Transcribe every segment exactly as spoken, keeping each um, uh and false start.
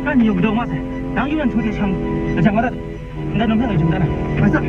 Kan yu kadaw nga sai, nang yu nan htu hte shang, lajang wa dat, ndai num hpe ngai jum dan ai. Bai sa.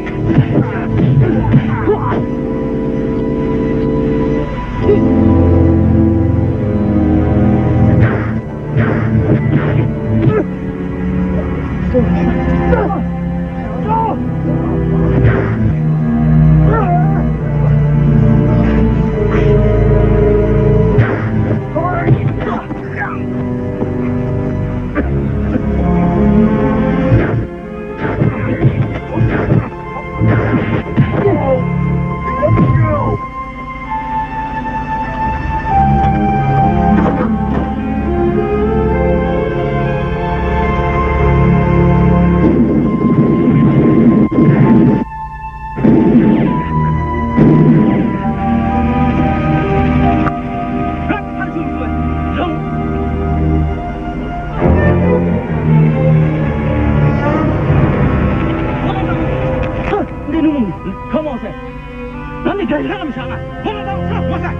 Nanhte grai hkra lam sha nga, hpa na dang sa, wa sai.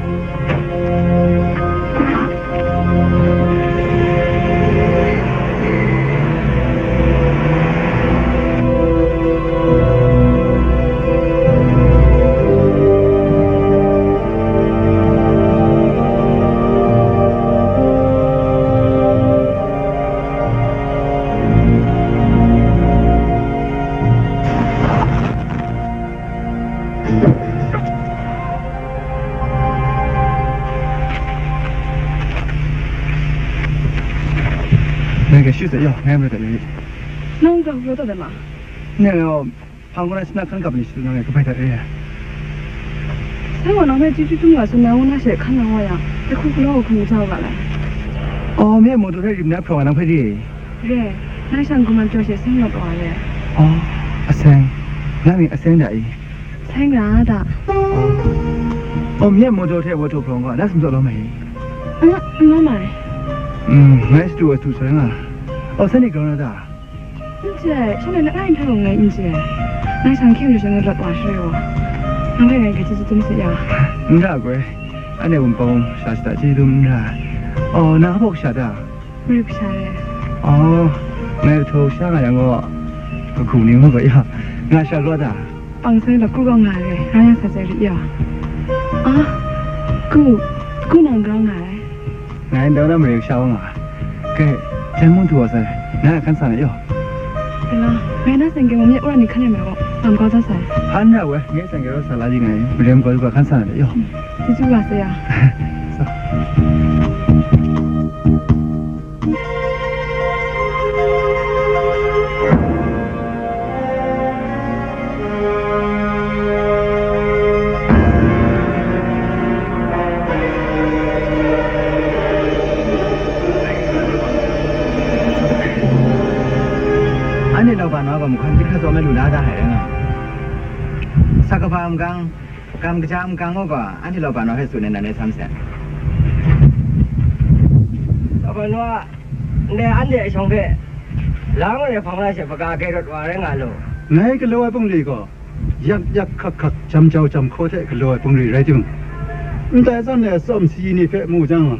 Nang ga shu sa yaw, ngai mara ta ni. Nang ga hu ta da ma? Ne, hpang guna sina kan kap ni shi nang ga kabai ta re. Sai wa nang hpe chyeju tum ga su nang wuna she hkan nang wa yang, ta hku galaw hkun ja ga lai. Oh, mi motor hte rim na hprawng nang hpe di. Re, nang shang gumam jaw she seng lawt wa re. Oh, aseng. Nang mi aseng da i? Seng ra da. Oh, myen maw jaw hte wa htaw hprawng ga, na sumzaw lawm ai? N lawm ai. Mm, ngai shadu wa shadu sai nga. Oh, sani grau na da? N chye, shanhte langai hpe mung ngai n chye. Ngai shang hkying lu sha ngai lawt wa share wa. Nang hpe ngai kaji ji dum se ya. N ra goi. Anhte wunpawng sha shada ji dum n ra. Oh, na hpa sha da? Marit kasha re. Oh, ngai htaw sha nga yang gaw, kahku ni ngu ga ya, nga sha gaw ta? Pang sai laku gaw nga re, rang yang sa sai ri ya. Ah, ku, ku nang gaw nga re. Ngai ndau na mare kasha wa nga. Ke, jan mung tu wa sai, na hkan sa na yaw. Kala, ngai na seng ke mung mi ura ni hkan ya mai gaw, ngam kau ta sai. Hkan ra wai, ngai seng ke raw sa la di ngai, mare makau tu ga hkan sa na yaw. Chyeju wa sai ya. Anhte law ban wa gaw, mahkan hpyi hkra tsawm ai lu na da ai rai nga. Sa kaba mgang, gam kaja mgang gaw, anhte law ban wa hpe tsun ai nan rai sa masat. Law ban wa, ndai anhte a shawng hpe la ngoi ai hpang la she, hpaga grai rawt wa rai nga law. Ngai galaw ai bungli gaw, yak yak hkak hkak, jam jau jam hkaw hte galaw ai bungli rai timung, ndai zawn e tsawm sayi ni hpe mu jang,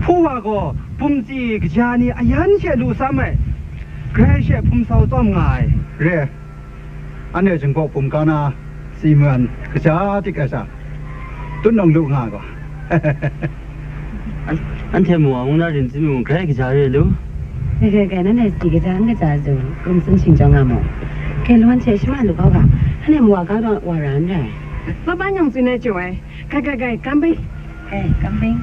hpu wa gaw bumtsi kaja ni ayan she lu sam ai, grai she hpung sau tsawm nga ai, re. Anhte Jinghpaw bum ka na, si man kaja dik ai sha, tut nawng lu nga ai gaw. An-, anhte mu wa mung na rin tsun mu, grai kaja re lu. Gai gai gai, nanhte si kaja n kaja su, kum tsun shing chyawm nga mu. Gai lun hte shama lu kau ga, anhte mu wa ga gaw wa ra n rai. Laban yawng tsun ai jaw ai, gai gai gai, kam bai. Eh, kam bai.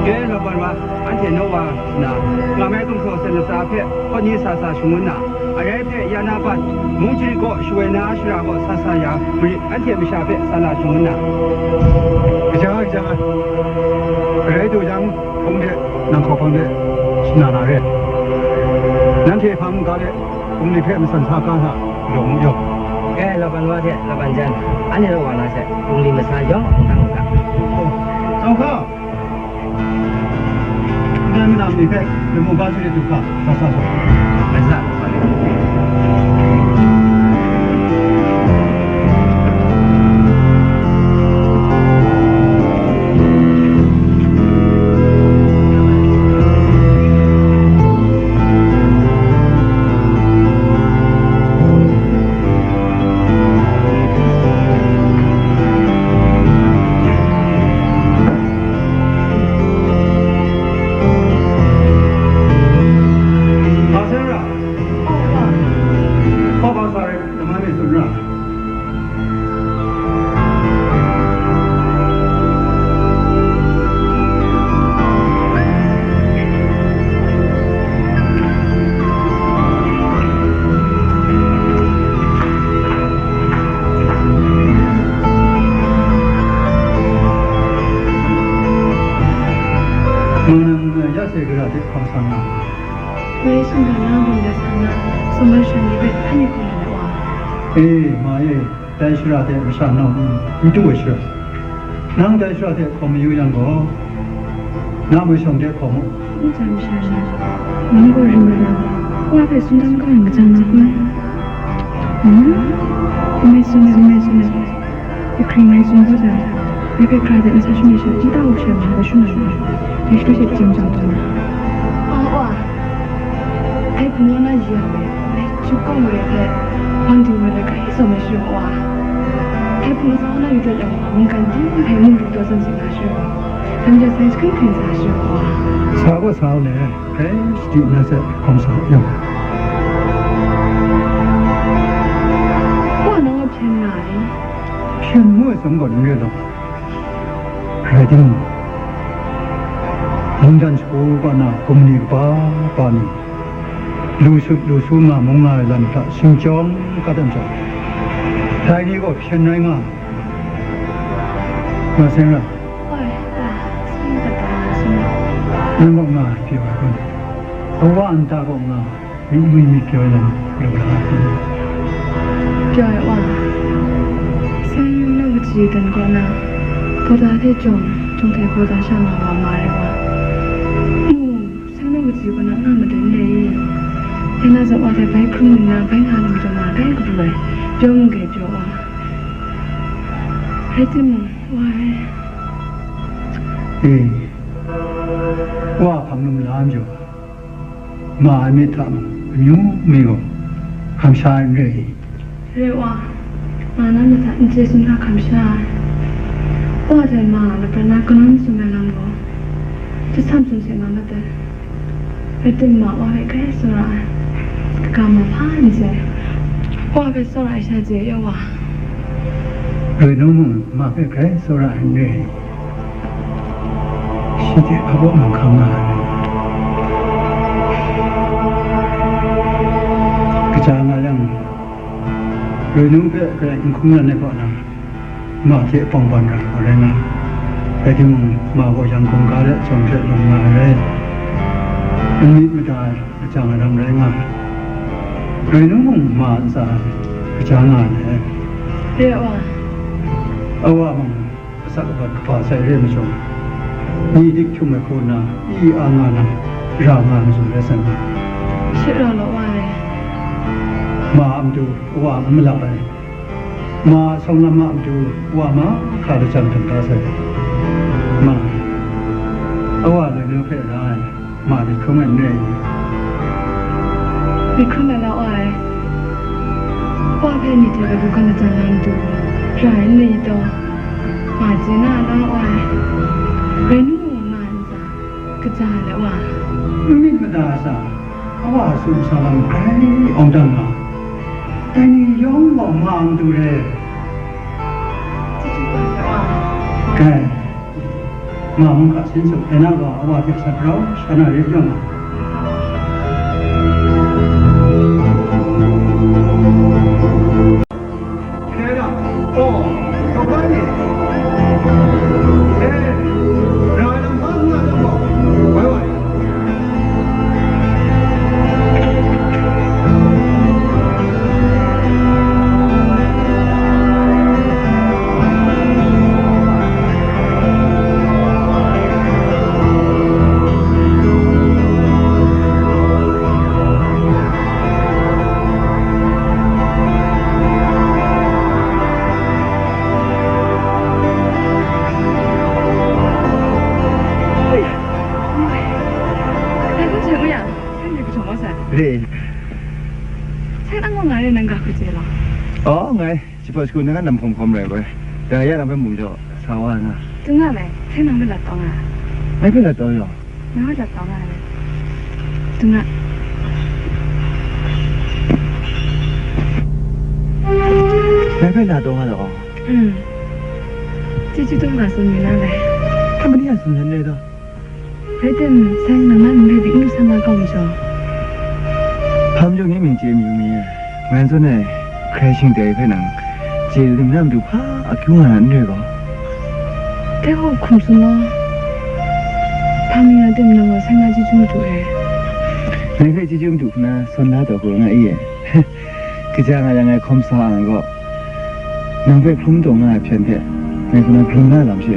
Gai laban wa, anhte naw wa nna, nga mai gumhpraw san latsa hpe hkaw ni sa sa shangun na, arai hpe ya na ban, mung jari kaw shawoi na shara kaw sa sa ya marit, anhte masha hpe sa la shangun na. Kaja, kaja, arai du jang, hpung de, nang hkawhpang de, shana na re. Nanhte hpang ga de, bungli hpe masan sa ga hta, lawm mu yaw. Ngai laban wa hte laban jan, anhte rau wa na she, bungli masa yawng hpang hta mu ga. Tsawng hka, ndai manam ni hpe lamu ga shani du hka, sa sa sa. Bai sa, laban. Hpa sa ra? Hpa hpa sa rai, damai mi tsun ra? Nang ya se gara hte hkawm sa nga. Ngai sumga na bun de sa na, sumga shan ni bai hkan ni hkawm na wa. E, ma e, dai shara hte masha nau n du ai shara. Nang dai shara hte hkawm mayu yang gaw, na mai shawng de hkawm mu. N tsa masha sha, nang gaw ring rai na, wa hpe sumdam kalang kajang na hkoi. Hmm? N mai tsun ai, n mai tsun ai. Ahkring ngai tsun gaw jang, ngai hpe hkra de nsa shani sha, nta hkawk sha ma hkra shung ai, ngai shadu she jim jang tawn na. A wa, ai hpung na yu ai, ngai chup kau marai hpe, wang ting wa let grai tsaw mai shadu wa. Ai hpung na yu dat yang, mungkan ting hpe mung lu taw tsam si nga shadu wa. Dam ja sai hkring hkring sa shadu wa. Sa gaw sa u le. Hkrai shadi na se hkawm sa u yang. Wa nang a hpyen nga ai? Hpyen ngu ai zawn gaw n re law. Rai timung, mungdan shagu ga na kumni kaba ba ni, lu shut lu su nga mung nga ai lam hta shingchawng kata nchyawm, dai ni gaw hpyen rai nga ai. Nga seng ra. Oi, wa, seng kata nga seng. Nang gaw nga pyi wa kun. Awa nta gaw nga, myit ngwi myit pyaw ai lam, lu la ai. Pyaw ai wa, seng nau kaji dan kaw na, bawda hte jawng, jawng hte bawda sha nga wa ma rai wa. Ngu, seng nau kaji kaw na nga madan le i. Ya na zawn wa hte bai hkrung nna bai nga lu majaw ma rai kabu ai, pyaw n grai pyaw wa. Rai timung, wa e. E, wa hpang lum la majaw, ma ai myit hta mung, amyu mi gaw, hkam sha ai n re i? Re wa, ma na myit hta n chye tsun hkra hkam sha ai. Wa dai ma, lapran na kanawn tsun ai lam gaw, chyasam tsun se nga mat dai. Rai timung, ma wa hpe grai tsawra ai. Kaga ma hpa n chye. Wa hpe tsawra ai sha je, ya wa. Roi nu mung ma hpe grai tsawra ai n re. Shi hte hpa baw nang hkang nga ai. Kaja nga yang, roi nu hpe grai n hkungran ai kaw na, ma hte pawng ban ra ai rai nga. Rai timung, ma gaw yang hkungga de jawm hte lawm nga ai rai. N myit mada ai, lachyang ai lam rai nga ai. Roi nu mung ma ntsa ai, kaja nga ai. Re wa. Awa mung, asak abat kaba sai re ai majaw, ni dik htum ai hku nna, i a nga na, ra nga ai mazum rai sai nga. Shut rau law wa ai. Ma a matu, awa a malap ai. Ma a sawng lam a matu, wa mahkra lachyang hkam da sai. Ma, awa loi nu hpe ra ai, ma myit hkrum ai n rai i? Myit hkrum ai la wa ai. Wa hpe ni hte kabu kau lachyang na matu, ra ai n rai i taw? Ma chye na a la wa ai. Rai nu mung ma ntsa, kaja ai la wa. N myit mada ai sha, awa a tsun sa lam grai awng dan nga. Dai ni yawng gaw ma a matu re. Chyeju kau ai wa. Kai. Ma mung hka sin suk, dai na gaw awa hte sat rau sha na rit nga. Re. Sai nang mung nga re nang ga hku chye law. Oh, ngai. Shi hpaw shagu nang a lam hkawm hkawm rai bai. Dang ya nang hpe mung jaw, sa wa nga. Tu nga lai, sai nang hpe lat taw nga. Ngai hpe lat taw yaw. Nang hpe lat taw nga lai. Tu nga. Ngai hpe lat taw nga law. Mm. Chyeju dum ga tsun yu na lai. Hpa mani a tsun san re taw? Rai tim, sai nang na nang rai bik n lu san na kau mi jaw. Hpa majaw nye mying chye mayu mi e. Ngai zawn e, hkrai shingdai hpe nang chye lu na matu hpa akyu nga na n re gaw. Dai gaw hkum tsun law. Hpa mi nga tim nang gaw sai na chyeju madu e. Ngai hpe chyeju madu hkuna sawn la taw hku nga i e. Kaja nga yang ngai hkawm sa ai gaw, nang hpe hkrum taw nga ai hpyen hte, ngai hkuna hkrum na lam she.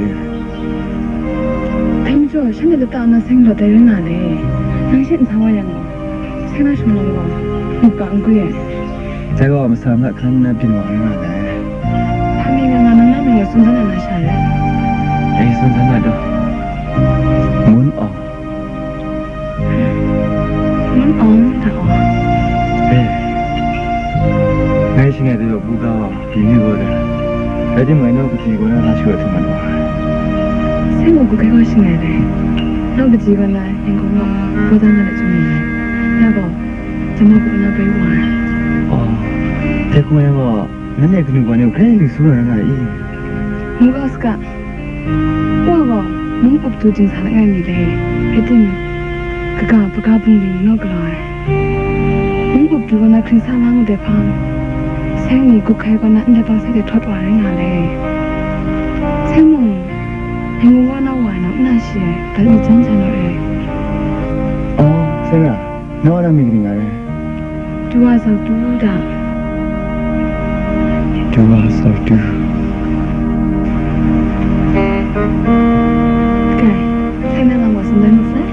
Dai majaw, shanhte lata na seng lawt ai rai nga le. Nang she n sa wa yang gaw, seng na shanglawm gaw, myit pa n gwi ai. Dai gaw, masa mara hkan na byin wa rai nga le. Hpa mi nga nga nang na mying gaw tsun dan ai na sha rai. Dai tsun dan ai daw. Ngun awng. Ngun awng da gaw. Eh, ngai shangai daw yaw bu ga wa, byin yu gaw da. Rai timung, ngai naw kaji gaw na la shawa htum mat wa. Sai gaw hku hkai gaw shangai dai. Naw kaji gaw na Yangon gaw baw dan na let chyum ni ai. Ya gaw, Jama gaw na bai wa ai. Oh, dai hku ngai gaw, nanhte kanu wa ni hkrai lu su na ra nga i? Ngu ga saga. Wa gaw, mung up du ding sa langai mi le, rai timung, kaga, hpaga bungli ni naw galaw ai. Mung up du gaw na hkring sa la ngut ai hpang, seng ni gup hkai gaw na ndai bang sai de htawt wa rai nga le. Seng mung, Yangon wa na wa ai nau n na shi ai, dat myit jan jan naw re. Oh, seng a, na wa na mying kaning nga re? Duwa Zautu da. Duwa Zautu. Kai, sai na lam gaw tsun dan mat sai.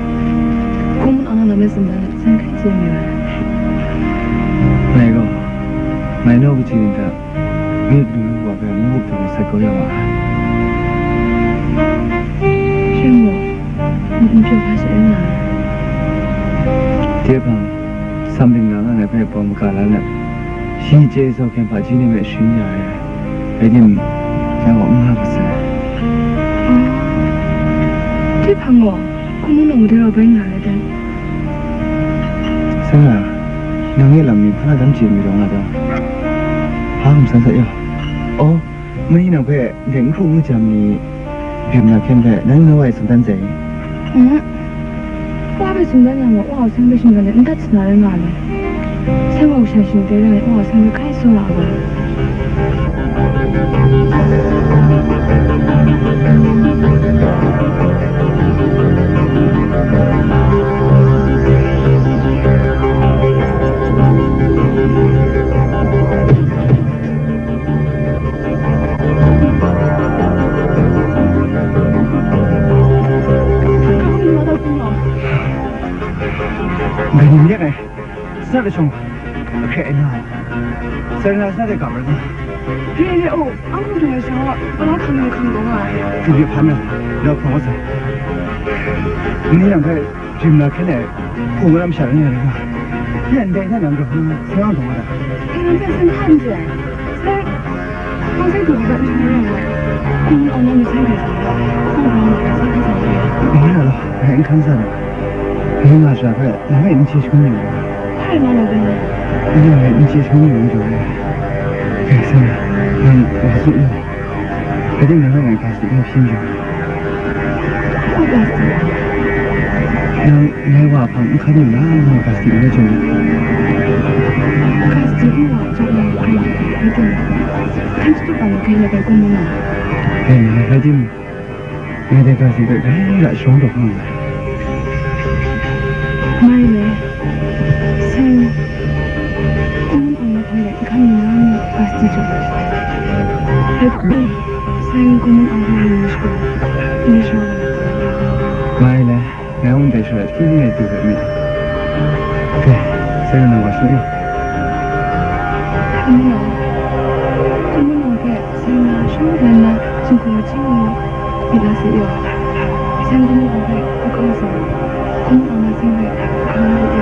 Hkungmun awng na lam e tsun dan mat sai, hkrai chye mi wa. Ngai gaw, ngai naw kaji ni hta, myit lu wa hpe ngu up hte sat kau ya ma ai. Shing gaw, n-, n pyaw hpa sharin nga ai. Dai hpang, Samling na nga ngai hpe bawm maga la let, shi chye sau hkyen hpaji ni hpe sharin ya ai, rai timung, ya gaw n nga mat sai. Dai hpang gaw, hkungmun awng de rau bai nga ai dai. Seng a, nang e lam ni hpa dam chye mi rawng nga ta? Hpa hkum san sat yaw. Aw, Mani nang hpe ndai n hkru n jam ni rim na hkyen hpe, nang naw ai tsun dan sai. N, wa hpe tsun dan yang gaw, wa a seng hpe shinggan de n dat sa na rai nga ai. Seng gaw kasha shingte rai, wa a seng hpe hkai tsawra ai. Gani myit ai, sa de shawng, ahkre ai na, sa na sa de gam rai na. Re re o, ang hku dung ai sha wa, pa la hkang ni hkang dawng ai. Hpyi hpyi hpan na, na hprawng wa sa. Ni nang hpe Rim na hkyen e, hpung lam sha ring ai rai nga. Hpyen ndai hta nang grau hkrum, seng ang dawng wa da. Hpyen hpe seng hkan jai. Seng, hpang seng hpung hpe n hkrum rai nga. Hpung awng na masai rai sa, hpung awng na masai rai sa. Ngai na law, ngai n hkan sa na. Ngai nga sha hpe, ngai n chye shangun yu. Hpai nga na dai. Ngai n chye shangun yu n jaw ai. Ngai seng na, nang wa su yu. Rai timung, nang ngai plastic n hpyi yu. Nang ngai wa hpang n hkan yu na, ngai plastic n jaw yu. Plastic n wa jaw na hkrum, rai timung, hkan shatup ai, grai la bai kum mu na. Rai, rai timung, ngai dai plastic hpe grai ra shawng taw hkang ai. Mai le, seng, hkungmun awng na hpang de, nhkan ning na mi plastic jaw. Seng hkungmun awng hpang ning shagu, ni shaw. Mai le, ngai mung dai shaw, hpyi ni ai du hpe mi. Ke, seng na wa shawng e. Hkungmun awng, hkungmun awng hpe, seng na shawng na na, jinghku machyi ni, myit la se yaw. Seng hkungmun awng hpe, hkungmun awng sa, hkungmun awng na seng hpe, hkungmun awng hpe.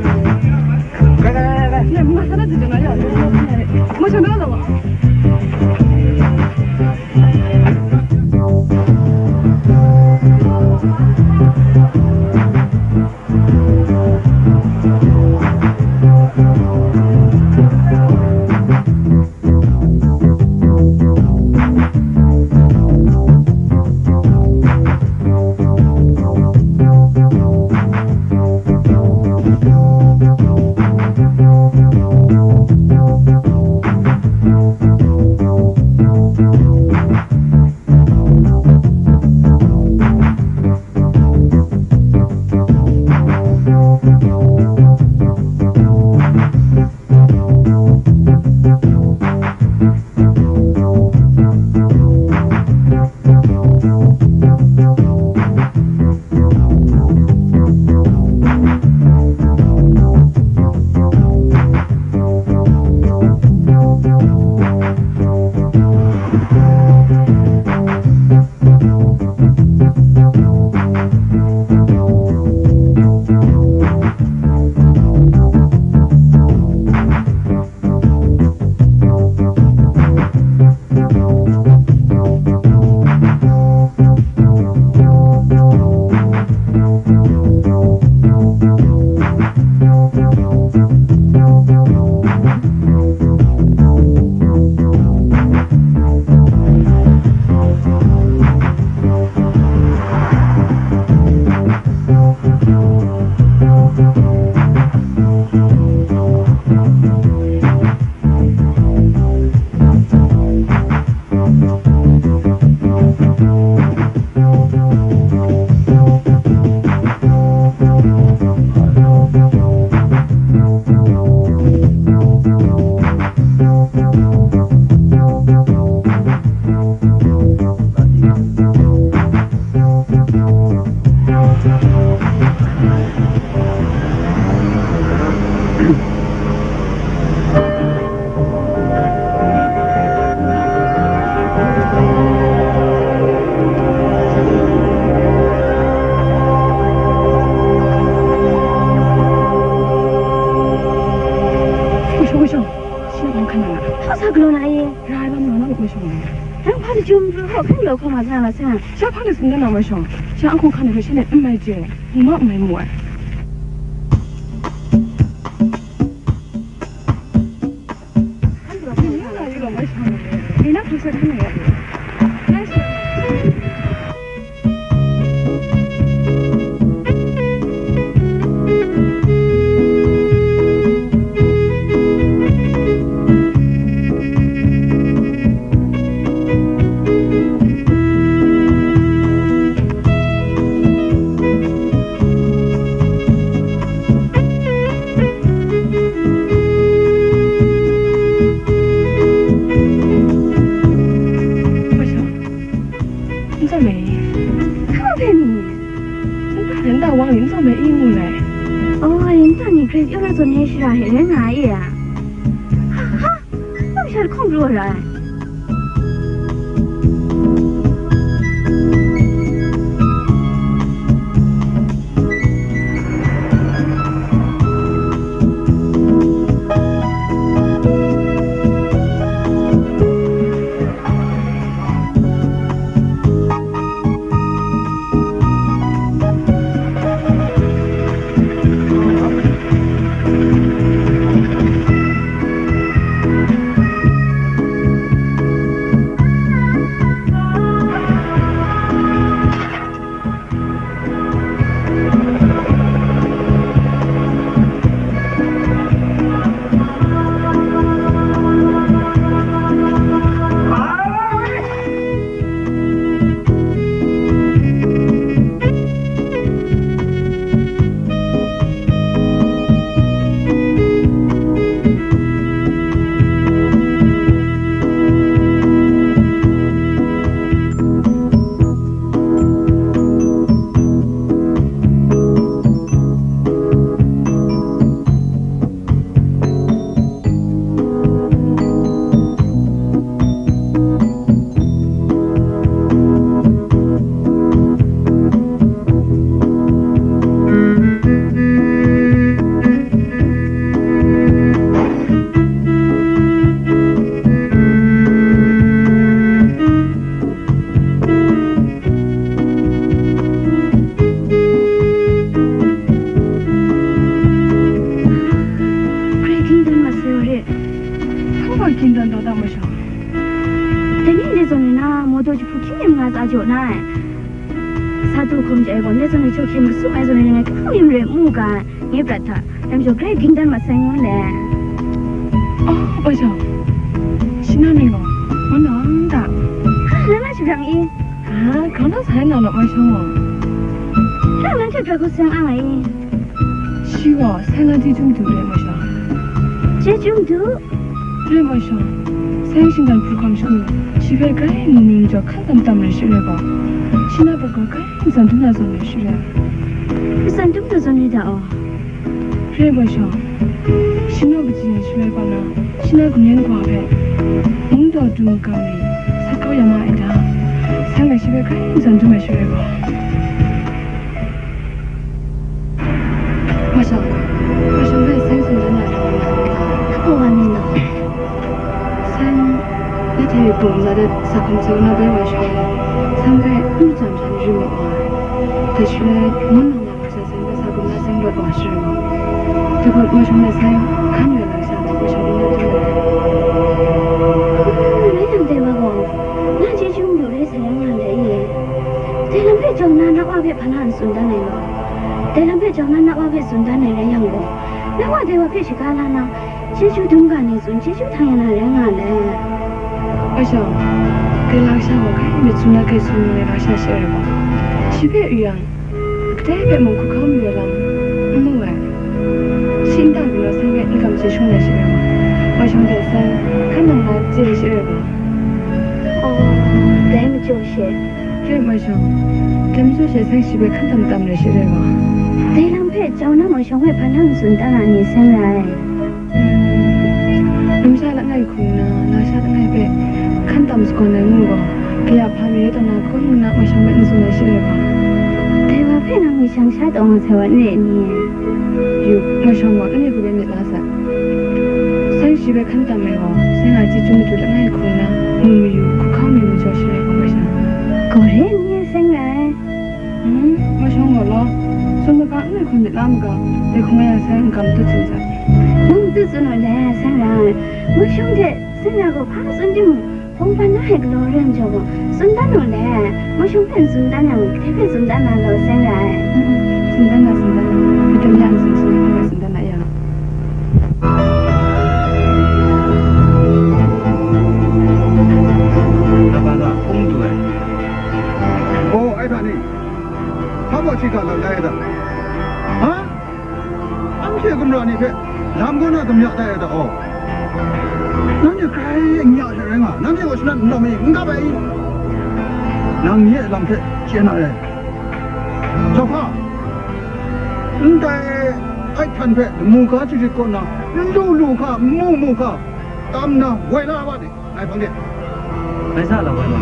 来来来来来。Nang hpa lachyum pru hkaw hkan galaw hkawm nga sa na, Seng? Sha hpa na tsun dan na, Mai Shawng? Sha ahkang hkan ai hpe shanhte n mai chye, mu ma n mai mu ai. N tsawm e. Hkang hpe ni? N ta, n ta wa ni, n tsawm e, i mu lai. Oh, n ta ni, Grace, yawng na zawn ni shara hte rai nga ai e a? Ha, ha! Nang shat hkawng pru wa ra ai. Hkrai ging dan mat sai wa re. Hpa wa ging dan taw da, Mai Shawng? Dai ni ndai zawn ni na, mawdaw jahpu hkying rim nga tsa jaw na ai. Sa du hkum ja ai gaw, ndai zawn ni jaw hkye ma sum ai zawn ni, ngai hkying rim re mu ga ai, ngai prat hta, dai majaw grai ging dan mat sai ngu le. Oh, Mai Shawng, shi na myit gaw, ngu na n ta? Ha, na na shabrang i? Ha, grau na sai na law, Mai Shawng gaw. Nang nan hte prat hkawt seng ang ai i? Shi gaw Seng a chyeju madu re, Mai Shawng. Chyeju madu? Re, Mai Shawng. Seng shinggan hpru hkam shangun, shi hpe grai mu mayu majaw hkan tam tam re shi re gaw, shi na prat gaw grai matsan dum na zawn re shi re. Matsan dum na zawn re da aw? Re, Mai Shawng. Shi naw kaji ai shaloi kaw na, shi na gumyen kawa hpe mung daw du magam ni sat kau ya ma ai ta? Seng gaw shi hpe grai matsan dum ai shi re gaw. Mai Shawng, Mai Shawng hpe Seng tsun dan na rai nga ai. Hpa wa myit law? Seng, ya hte myi hpung ntsa de sa hkum sa na bai wa shawng, Seng hpe n matsam sha ni rim mat wa ai. Dai shaloi, ngun nang na hkra sa Seng hpe sa hkum na Seng rawt wa shara gaw, dai gaw Mai Shawng hte Seng hkan rai lam sha gaw, Mai Shawng ni na dum ai. Rai yang dai wa gaw, na chyeju madu rai sa yang nga ndai i? Dai lam hpe jau nna, na wa hpe hpa na n tsun dan ai law? Dai lam hpe jau nna, na wa hpe tsun dan ai rai yang gaw, na wa dai wa hpe shaga la na, chyeju dum ga ni tsun, chyeju htang ya na rai nga le. Mai Shawng, dai lasha gaw grai myit sum na grai sum lu ai lasha shi re gaw, shi hpe yu yang, kadai hpe mung hkruhkau mayu ai lam n mu ai. Shi nta galaw Seng hpe n kamchye shangun ai shi re gaw, Mai Shawng hte Seng hkan nang na chye ai shi re gaw. Oh, dai majaw she. Re, Mai Shawng, dai majaw she Seng shi hpe hkan tam tam re shi re gaw. Dai lam hpe jau na Mai Shawng hpe hpa na n tsun dan a ni, Seng rai? Hmm, numsha langai hku nna, lasha langai hpe hkan tam sagawn ai ngu gaw, kaya hpa mi rai taw na, kaw ngu na Mai Shawng hpe n tsun ai shi re gaw. Dai wa hpe nang myit shang sha taw nga sai wa n re ni? Yu, Mai Shawng gaw, n re hku de myit la sa. Seng shi hpe hkan tam ai gaw, Seng a chyeju madu langai hku nna, mu mayu, Myit la maga, dai hkung e sai n kam tut tsun sai. Nang tut tsun u le, sai ra ai. Ngu shawng hte sai ra gaw hpa tsun timung, hpawng hpan na ai galaw re ai majaw gaw, tsun dan u le. Ngu shawng hpe n tsun dan yang, gade hpe tsun dan na law, sai ra ai. Mm, mm, tsun dan na, tsun dan na. Kadum ya n tsun, tsun hpe tsun dan na ya. Naba na hpung du ai. Oh, ai hta ni, hpa gaw shi ga lam lai ai ta? Ha? Anhte gumra ni hpe lam kaw na gam ya tai ai ta aw? Nanhte grai n ya hte rai nga, nanhte gaw shanat n lawm ai, n gap ai i? Nang nye a lam hpe chye na re. Jahpa, ndai ahkyan hpe lamu ga jarit kaw na, n lu lu hka, n mu mu hka, tam nna woi la wa ni. Ngai hpang de. Ngai sa lau ai wa.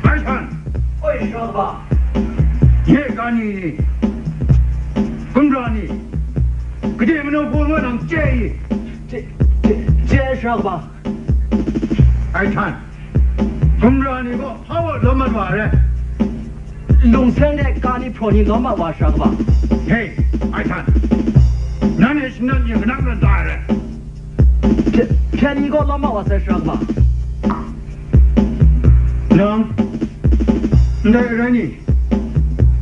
Ai htan! Oi, Sara Kaba! Nye ga ni ni, gumra ni, gade manaw hpaw ngu nang chye i? Chye, chye, chye, Sara Kaba. Ai htan! Gumra ni gaw hpa wa lawm mat wa ai rai? Lung seng de ka ni hpraw ni lawm mat wa, Sara Kaba. Hei, Ai htan! Nanhte shanat yin kanang ran ta ai rai? Hpyen, hpyen ni gaw lawm mat wa sai, Sara Kaba. Nang, ndai rai ni,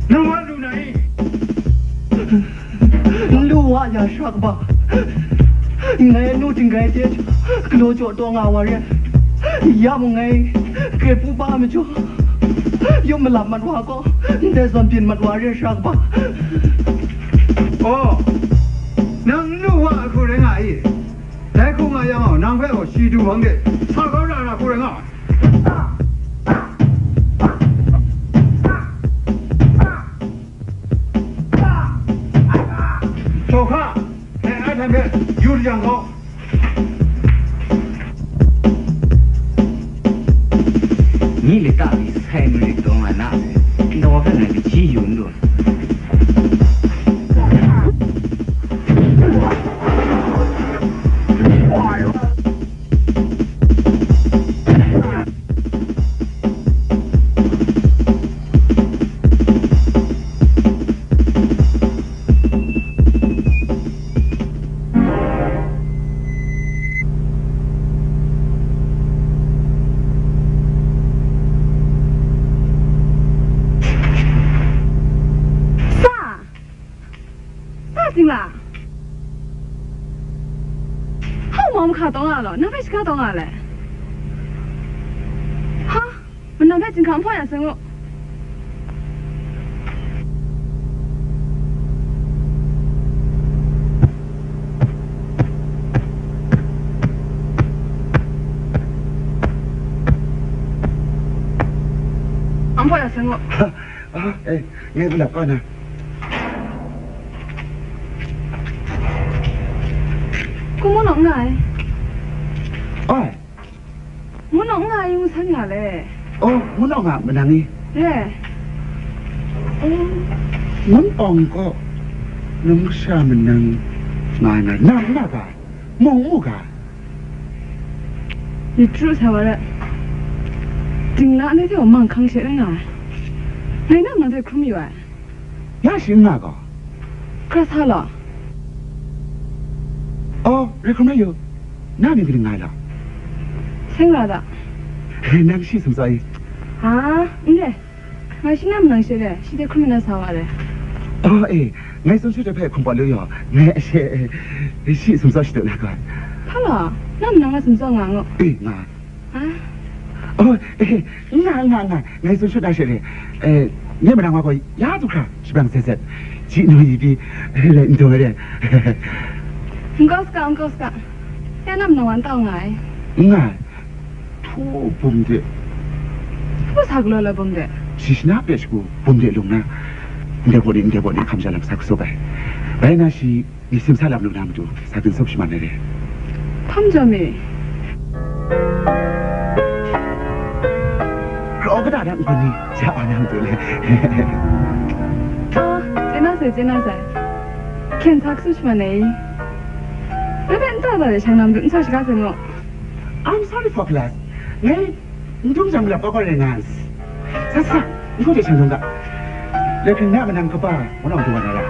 nang wa lu na i? N lu wa ya, Sara Kaba. Ngai anu ting gai hte galaw jaw taw nga wa re. Ya mung ngai grai pru pa ai majaw, yawm malap mat wa gaw, ndai zawn byin mat wa re, Sara Kaba. Oh, nang n lu wa ai hku rai nga i? Dai hku nga yang gaw, nang hpe gaw shi du hpang de sa kau ra na hku rai nga ai. Htaw hka, dai Ai htan hpe yu jang gaw. Myi lata ni sai marit taw nga na, ntaw hpe ngai kaji yu n lu. Sa! Sa ting la? Hau mau mahka taw nga law, nang hpe shaka taw nga le? Ha? Manam hpe chyinghka n hpaw ya sai ngu. An hpaw ya sai ngu. Ah, eh, ngai kalap kau na. Hkum mu nawk nga ai. Ai. Ngun awng nga yu san nga le. Oh, ngun awng a manang i? Re. Oh. Ngun awng gaw nang masha manang nga ai nga, nang na ga, mung mu ga? Myit chyaru sa wa re. Dingla ni hte wa mang hkang she rai nga ai. Ngai na mung hte hkrum yu ai. Ya shi n nga gaw. Hkra sa law. Oh, rai hkrum rai yu. Na mying kaning nga ai law? Seng ra da. Nang shi sumsawk i? Ha, n re. Ngai shi na mung she re, shi hte hkrum mi na sa wa re. Oh, eh, ngai tsun shut hpe hkum pawt lu yaw. Ngai ashe, eh, shi sumsawk shadu na gaw. Hpa law, na mung na sumsawk nga ngu. Eh, nga. Ah. Oh, eh, nga, nga, nga, ngai tsun shut na she re. Eh, nye manang wa gaw ya du hkra, shabrang zet zet. Ji nu yi pyi, eh, lai n dawng ai re. N kau saga, n kau saga. Ya na mung wan tau nga ai. Nga, htu bum de. Hpu sa galaw la bum de. Shi shana pet shagu bum de lung na. Ndai baw ni, ndai baw ni hkam sha lam sa kasup ai. Rai na shi, Ni simsa lam lu na matu, sa gun sop shaman ai re. Hpa majaw mi? Kraw kata dang n-gun ni, ja wa na matu le. Ah, chye na sai, chye na sai. Hkyen sa kasup shaman ai. Ngai hpe nta ta de shang na matu, n sa shaga sai mu. I'm sorry for class. Ngai N dum jang malap kau kau rai nga ai. Sa sa, n hkau de shang dum ga. Laihpring na manang kaba, ngu nang du wa na ra.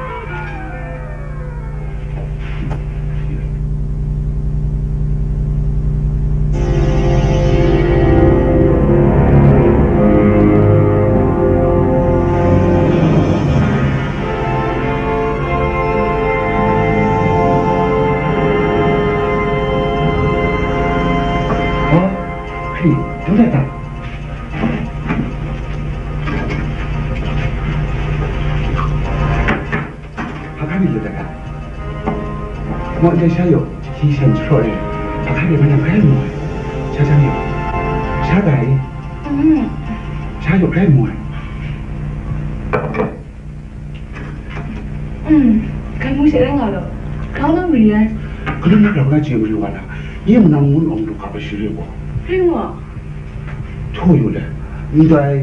Oh, hkri, dum dat dat. Hpa hkra mi lu dat ga? Maw ndai sha yaw, hti shan jahpraw e, hpa hkra mi manang grai mu ai. Sha jang yaw, sha gai, mm, sha yaw grai mu ai. Mm, grai mu she rai nga law, grau na mari ai. Grau na grau na chye mari wa na, nye manang ngun awng lu hkap ai shi re gaw. Rai ngu a? Htaw yu le, ndai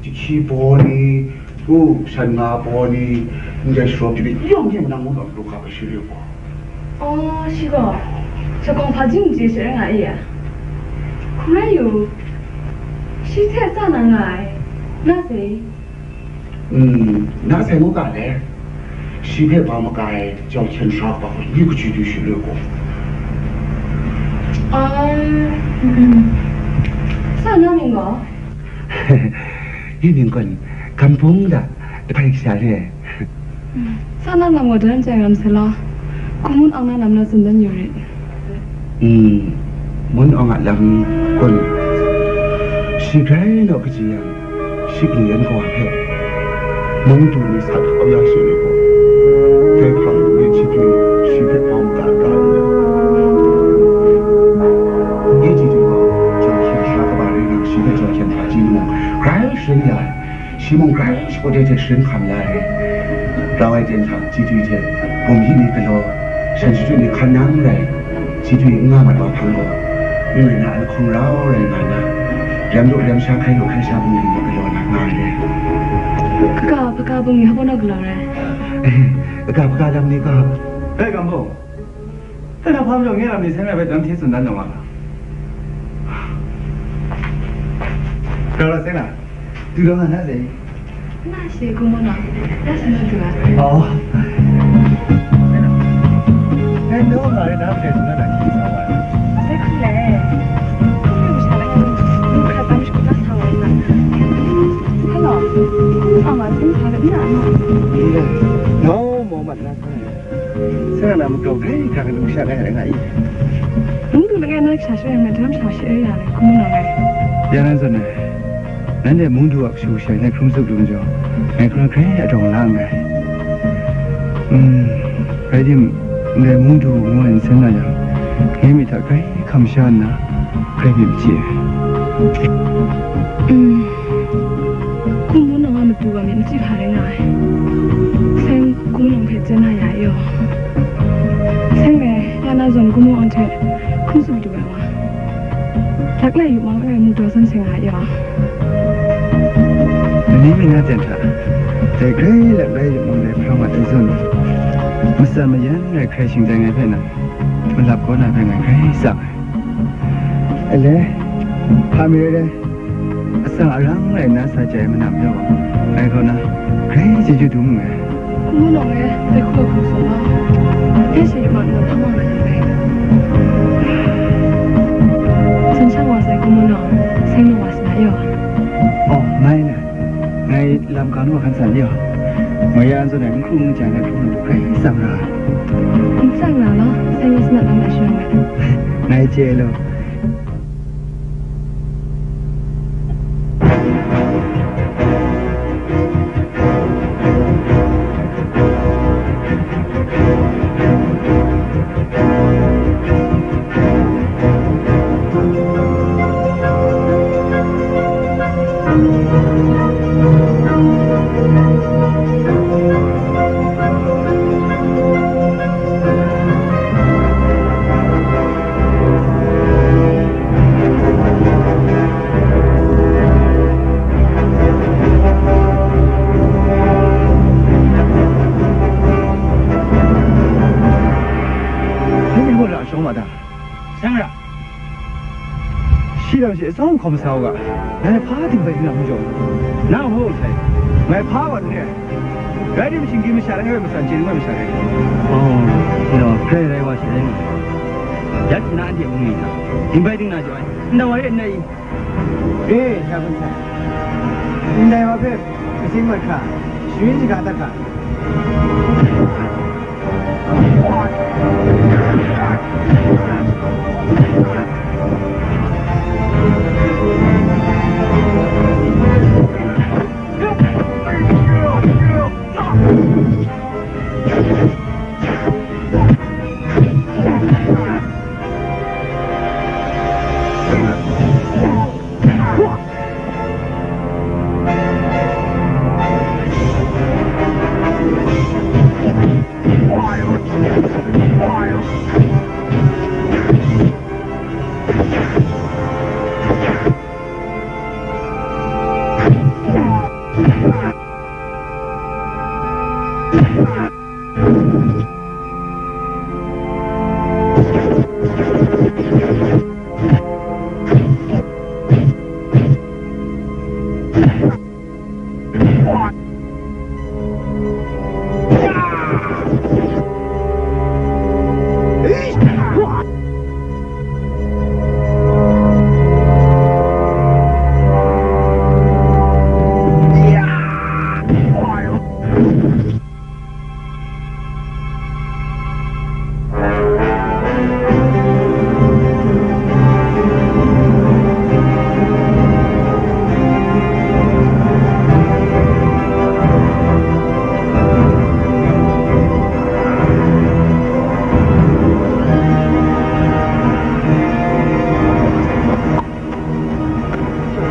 Jahki baw ni, u, shan nga baw ni, ndai sharaw pyi ni, yawng yawng nang ngu law, lu hkap ai shi re gaw. Aw, shi gaw, shakawng hpa jing n chye she rai nga i a? Hkrum rai yu, shi hte tsa na nga ai, na sai? Mm, na sai ngu ga le, shi hpe ba maga ai jau hkyen sara kaba gaw, nye kachyi du shi re gaw. Aw, mm, mm. Sa na mying gaw? Yu mying gawn, Gampung da, Dahpai kasha re ai. Sa na lam gaw daram chyai ram sai law, Hkungmun Awng na lam na tsun dan yu rit. Mm, Hkungmun Awng a lam gawn, shi grai naw kaji yang, shi kanu yan kawa hpe, mung du ni sa hkau ya shi ai gaw, dai hpang de chyeju, shi hpe hpawng ga ga yu ai. Nye chyeju gaw, jau hkyen sara kaba rai nna, shi hpe jau hkyen hpaji ni mung, grai sharin ya ai. Shi mung grai shagu de hte sharin hkam ya ai. Rau ai ten hta chyeju hte, bum yi ni galaw, shan shachyut ni hkan nang rai, chyeju n nga mat wa hpang gaw, myi na ai lahkawng rau rai nga nna, rem lu rem sha, hkai lu hkai sha bungli ni galaw na nga ai re. Kaga, hpaga bungli hpa naw galaw rai? Kaga, hpaga lam ni gaw. Hei, Gampung! Hpa majaw nge lam ni Seng na hpe daram hti tsun dan na wa ga? Rau la Seng na, du daw nga na sai. Na shi Hkungmun Awng, na shi na du ai. Aw. Ngai nau nga rai na hpe tsun na hkyi sa wa ai. Sai hkrum le. Hkrum lu sha la, ngu hkra tam shi hkra sa wa ai na. Hello, Hkungmun Awng a sin hpa rai na no? Nau maw mat na sa. Seng na mung daw grai hkra kanu sha kai ai nga i. Mung du langai na kasha shawng yang na daram sha shi ai ya le, Hkungmun Awng e. Ya nan zawn ai, nanhte mung du a kashu kasha hte hkrum tsup lu majaw, ngai hkrum hkrai adawng la nngai. Mm, rai timung, ndai mung du ngu ai nsen na yang, ngai myit hta grai hkam sha nna, grai myit machyi ai. Mm, Hkungmun Awng a matu wa myit machyi hpa rai nga ai. Seng Hkungmun Awng hpe chye na ya i yaw. Seng me, ya na zawn Hkungmun Awng hte hkrum tsup du ai wa. Laklai yu mang ai mung daw san seng a i yaw. Lani mi na ten hta, dai grai laklai yu mang ai hpra mat ai zawn, matsan mayan rai hkrai shingtai ngai hpe nan, malap kaw na hpe ngai grai tsang ai. Ele, hpa mi rai re. Atsang arang rai nna sa chye ai manam yawng, ngai kaw na grai chyeju dum nngai. Hkungmu nawng e, dai hku hkung tsun ma, dai she yu ma nna hpang wa na yu ai. San shang wa sai hkungmu nawng, seng nawng wa sa na yaw. Oh, mai na. Ngai lam ka nu wa hkan san yaw. Ngai ya an zawn ai n hkru n ja ai hkungmu nawng grai tsang ra. N tsang ra law, seng wa sa na lam na shayawng ai. Ngai chye law. 哎，你给我俩凶吧的。 Seng ra. Shi lam she tsawm hkawm sa u ga, ngai hpa ting bai ting na majaw, nang hpaw sai, ngai hpa wa n re ai. Rai tim, shinggyim masha langai wa matsan chye ai masha rai. Oh, no, hkrai rai wa she rai nga. Ya hte na anhte hpung ni hta, ting bai ting na jaw ai, ndai wa re n rai i? E, sha gun sai, ndai wa hpe katsing mat hkra, sharin shaga dat hkra.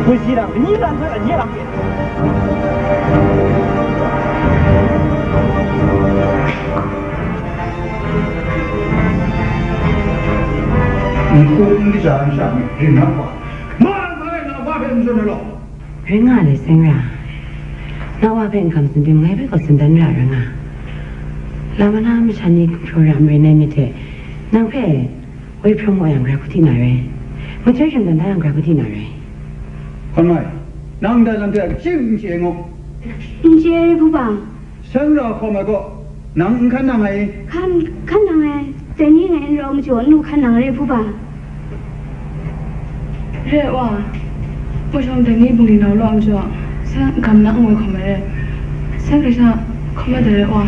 Hpung shi dang, ni lam hta nye lam pye. N hkrum n kaja ai masha ni ring na hpa, ma na hpa rai na, wa hpe n tsun ai law. Ring nga le, Seng ra. Na wa hpe n hkam tsun tim, ngai hpe gaw tsun dan ra rai nga. Lam ana masha ni hpyaw ra marin ai myit hte, nang hpe Woi hprawng wa yang grai hku di na rai. Mahtoi shingdan da yang grai hku di na rai. Hkun mai, nang ndai lam hte shing n chye ai ngaw. N chye ai, Hpu ba. Seng ra hkawm ai gaw, nang n hkan nang ai i? Hkan, hkan nang ai. Dai ni ngai n rau majaw, n lu hkan nang re, Hpu ba. Re ai wa, mashawng dai ni bungli nau law majaw, seng gam na n woi hkawm ai re. Seng grai sha hkawm mat ai re ai wa.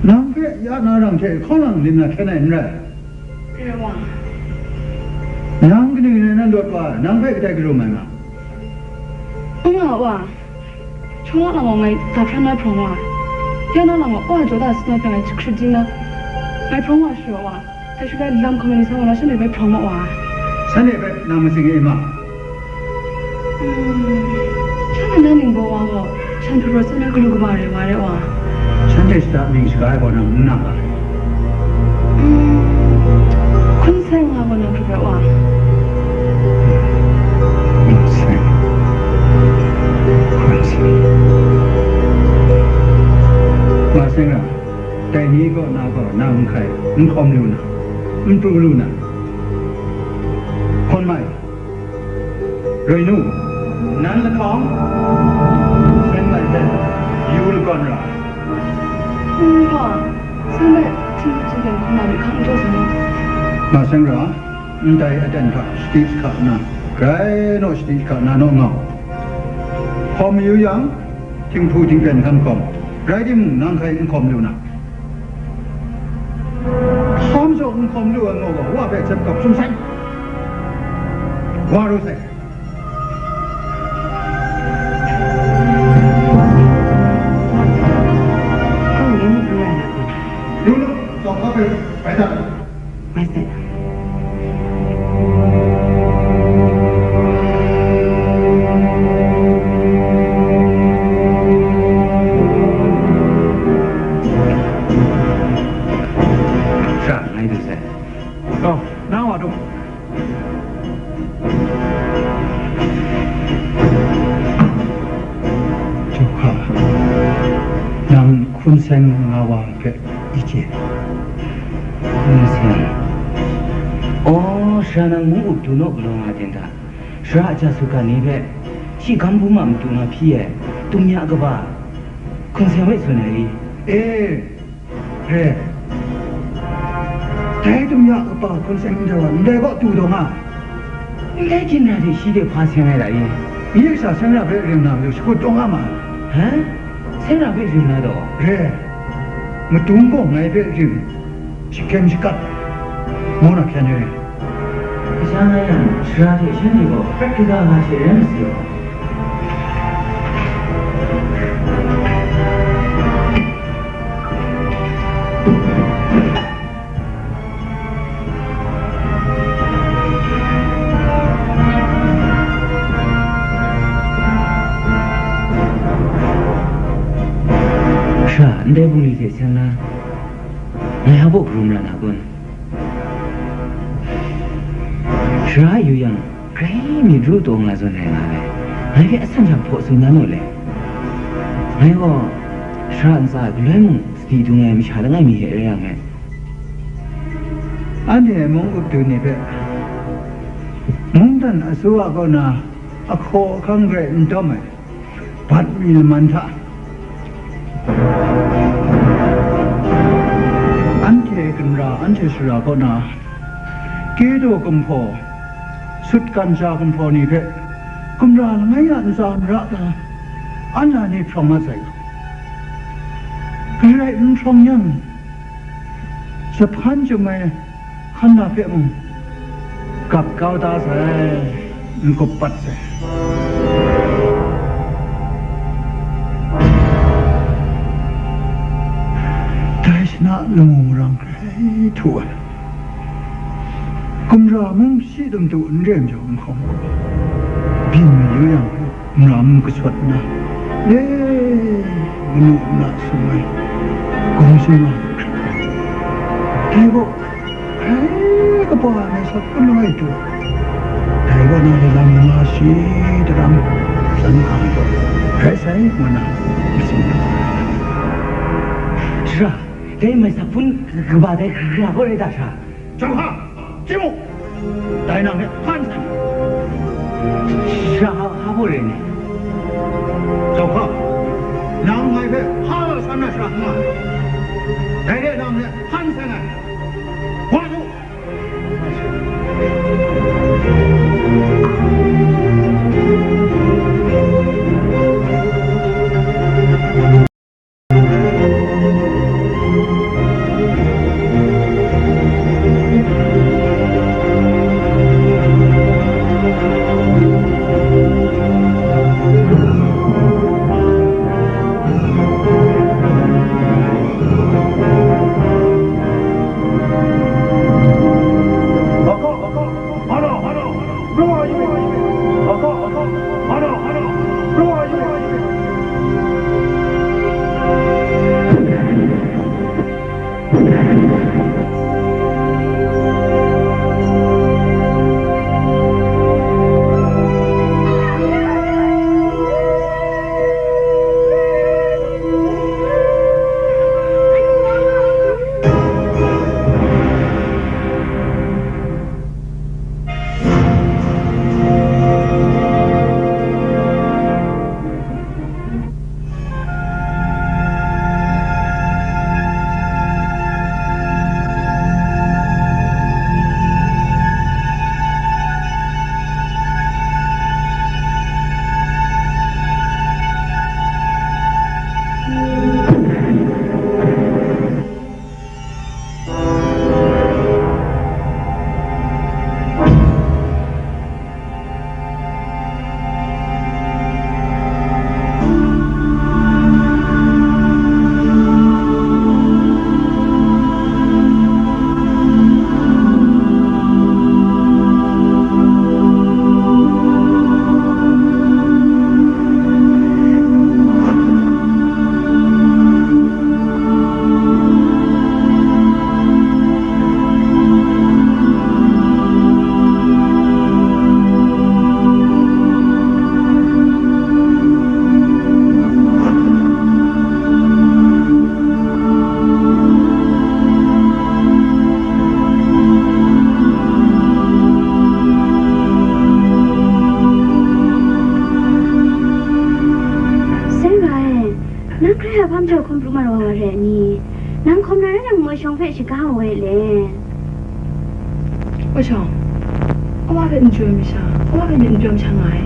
Nang hpe ya na rang hte hkawng lang lim na hkyen ai n rai. Re ai wa. Nang kaning rai na lawt wa, nang hpe kadai karum ai nga? N nga wa. Shawng na lam gaw ngai ga hpran na hprawng wa. Ya na lam gaw wa jaw da sat na hpe ngai jahkrit di na. Ngai hprawng wa shara wa. Dai shaloi lam hkawm ai ni sa wa na shanhte bai hprawng ma wa. Shanhte bai nang matsing e ma? Hmm, shanhte na ningbaw wa gaw, shan hpru rawt tsawt na galu kaba re wa re wa. Shanhte shada mying shaga ai gaw nang n na ga? Hmm, hkun sai nga gaw nang hpru rawt wa. Hkun sai. Hkun sai. Ma Seng ra, dai ni gaw na gaw nang n hkai, n hkawm lu na, n pru lu na. Hkun mai. Roi nu, Nan lahkawng, seng lai hpe yu lagawn ra ai. N hpa, seng lai htingbu htingden hkrum na myit hkang n taw sai. Ma seng ra, ndai aten hta shadi jahka nna, grai naw shadi jahka nna naw nga u. Hkawm mayu yang, htingbu htingden hkan hkawm, rai timung, nang hkai n hkawm lu na. Hkawm jaw n hkawm lu ai ngu gaw, wa hpe cep kap sum sai. Wa ru sai. Lu lu, tsawk hkap ai, bai dat. Bai sai. Sha, ngai du sai. Oh, nang wa du. Jauhka, nang hkum seng nga wa hpe i chye. Hkum seng? Aw, sara nang mung up du naw galaw nga ten hta, sara a ja sugan ni hpe shi gam hpung a matu na hpyi ai, tum ya kaba, hkum seng hpe tsun ai i? E, re. Dai tum ya kaba hkum seng ndai wa, ndai kaw tu taw nga. Ndai ginra de shi de hpa seng ai ra i? Nye sha seng ra hpe ring na majaw, shakut taw nga ma ai. He? Seng ra hpe ring na taw? Re. Madung gaw ngai hpe ring, shakyem shakat, ngu na hkyen ai. Kasha nga yang, sara hte shanhte gaw prat kaga nga hte rai masai gaw. Sha, ndai bungli hte seng na, ngai hpa baw karum ra na kun? Sara yu yang, grai myit ru taw nga zawn rai nga ai. Ngai hpe asan hta hpaw tsun na naw le? Ngai gaw sara ntsa galoi mung sadi dung ai masha langai mi hte rai yang e. Anhte mung up du ni hpe, mungdan asuwa kaw na ahkaw ahkang garai n dawm ai. Bat mi laman hta, anhte ginra, anhte sara kaw na, kye daw kumhpaw, sut kan ja kumhpaw ni hpe, gumra langai a ntsa mara na, an na ni hprawng mat sai. Garai n hprawng yang, Jahpan chyum ai hkan na hpe mung gap kau da sai, n-gup pat sai. Dai shana lamu marang grai htu ai. Gumra mung shi dum du n re majaw, n hkawm gaw, byin mayu yang, Nram kashawt nna, le, manu nna sung ai, gawng sing nga hkrit ai. Dai gaw, grai kaba ai mai sat kun ai tu, dai gaw na le lam nga shi daram, san hkang gaw, grai sai, ngu nna, masin lu ai. Sara, dai mai sat kun kaba dai gara gaw rai ta sha? Jauhka, chye mu, dai nang hpe hpan sai. Sara hpa, hpa baw re ni? Jauhka, nang ngai hpe hpa san na sara n nga ai. Dai re nang hpe hpan sai ngai. Wa du! ni, nang hkawm na rai nang Wa Shawng hpe shaga wa e le. Wa Shawng, a wa hpe n jaw ai masha, a wa hpe n jaw masha nga ai.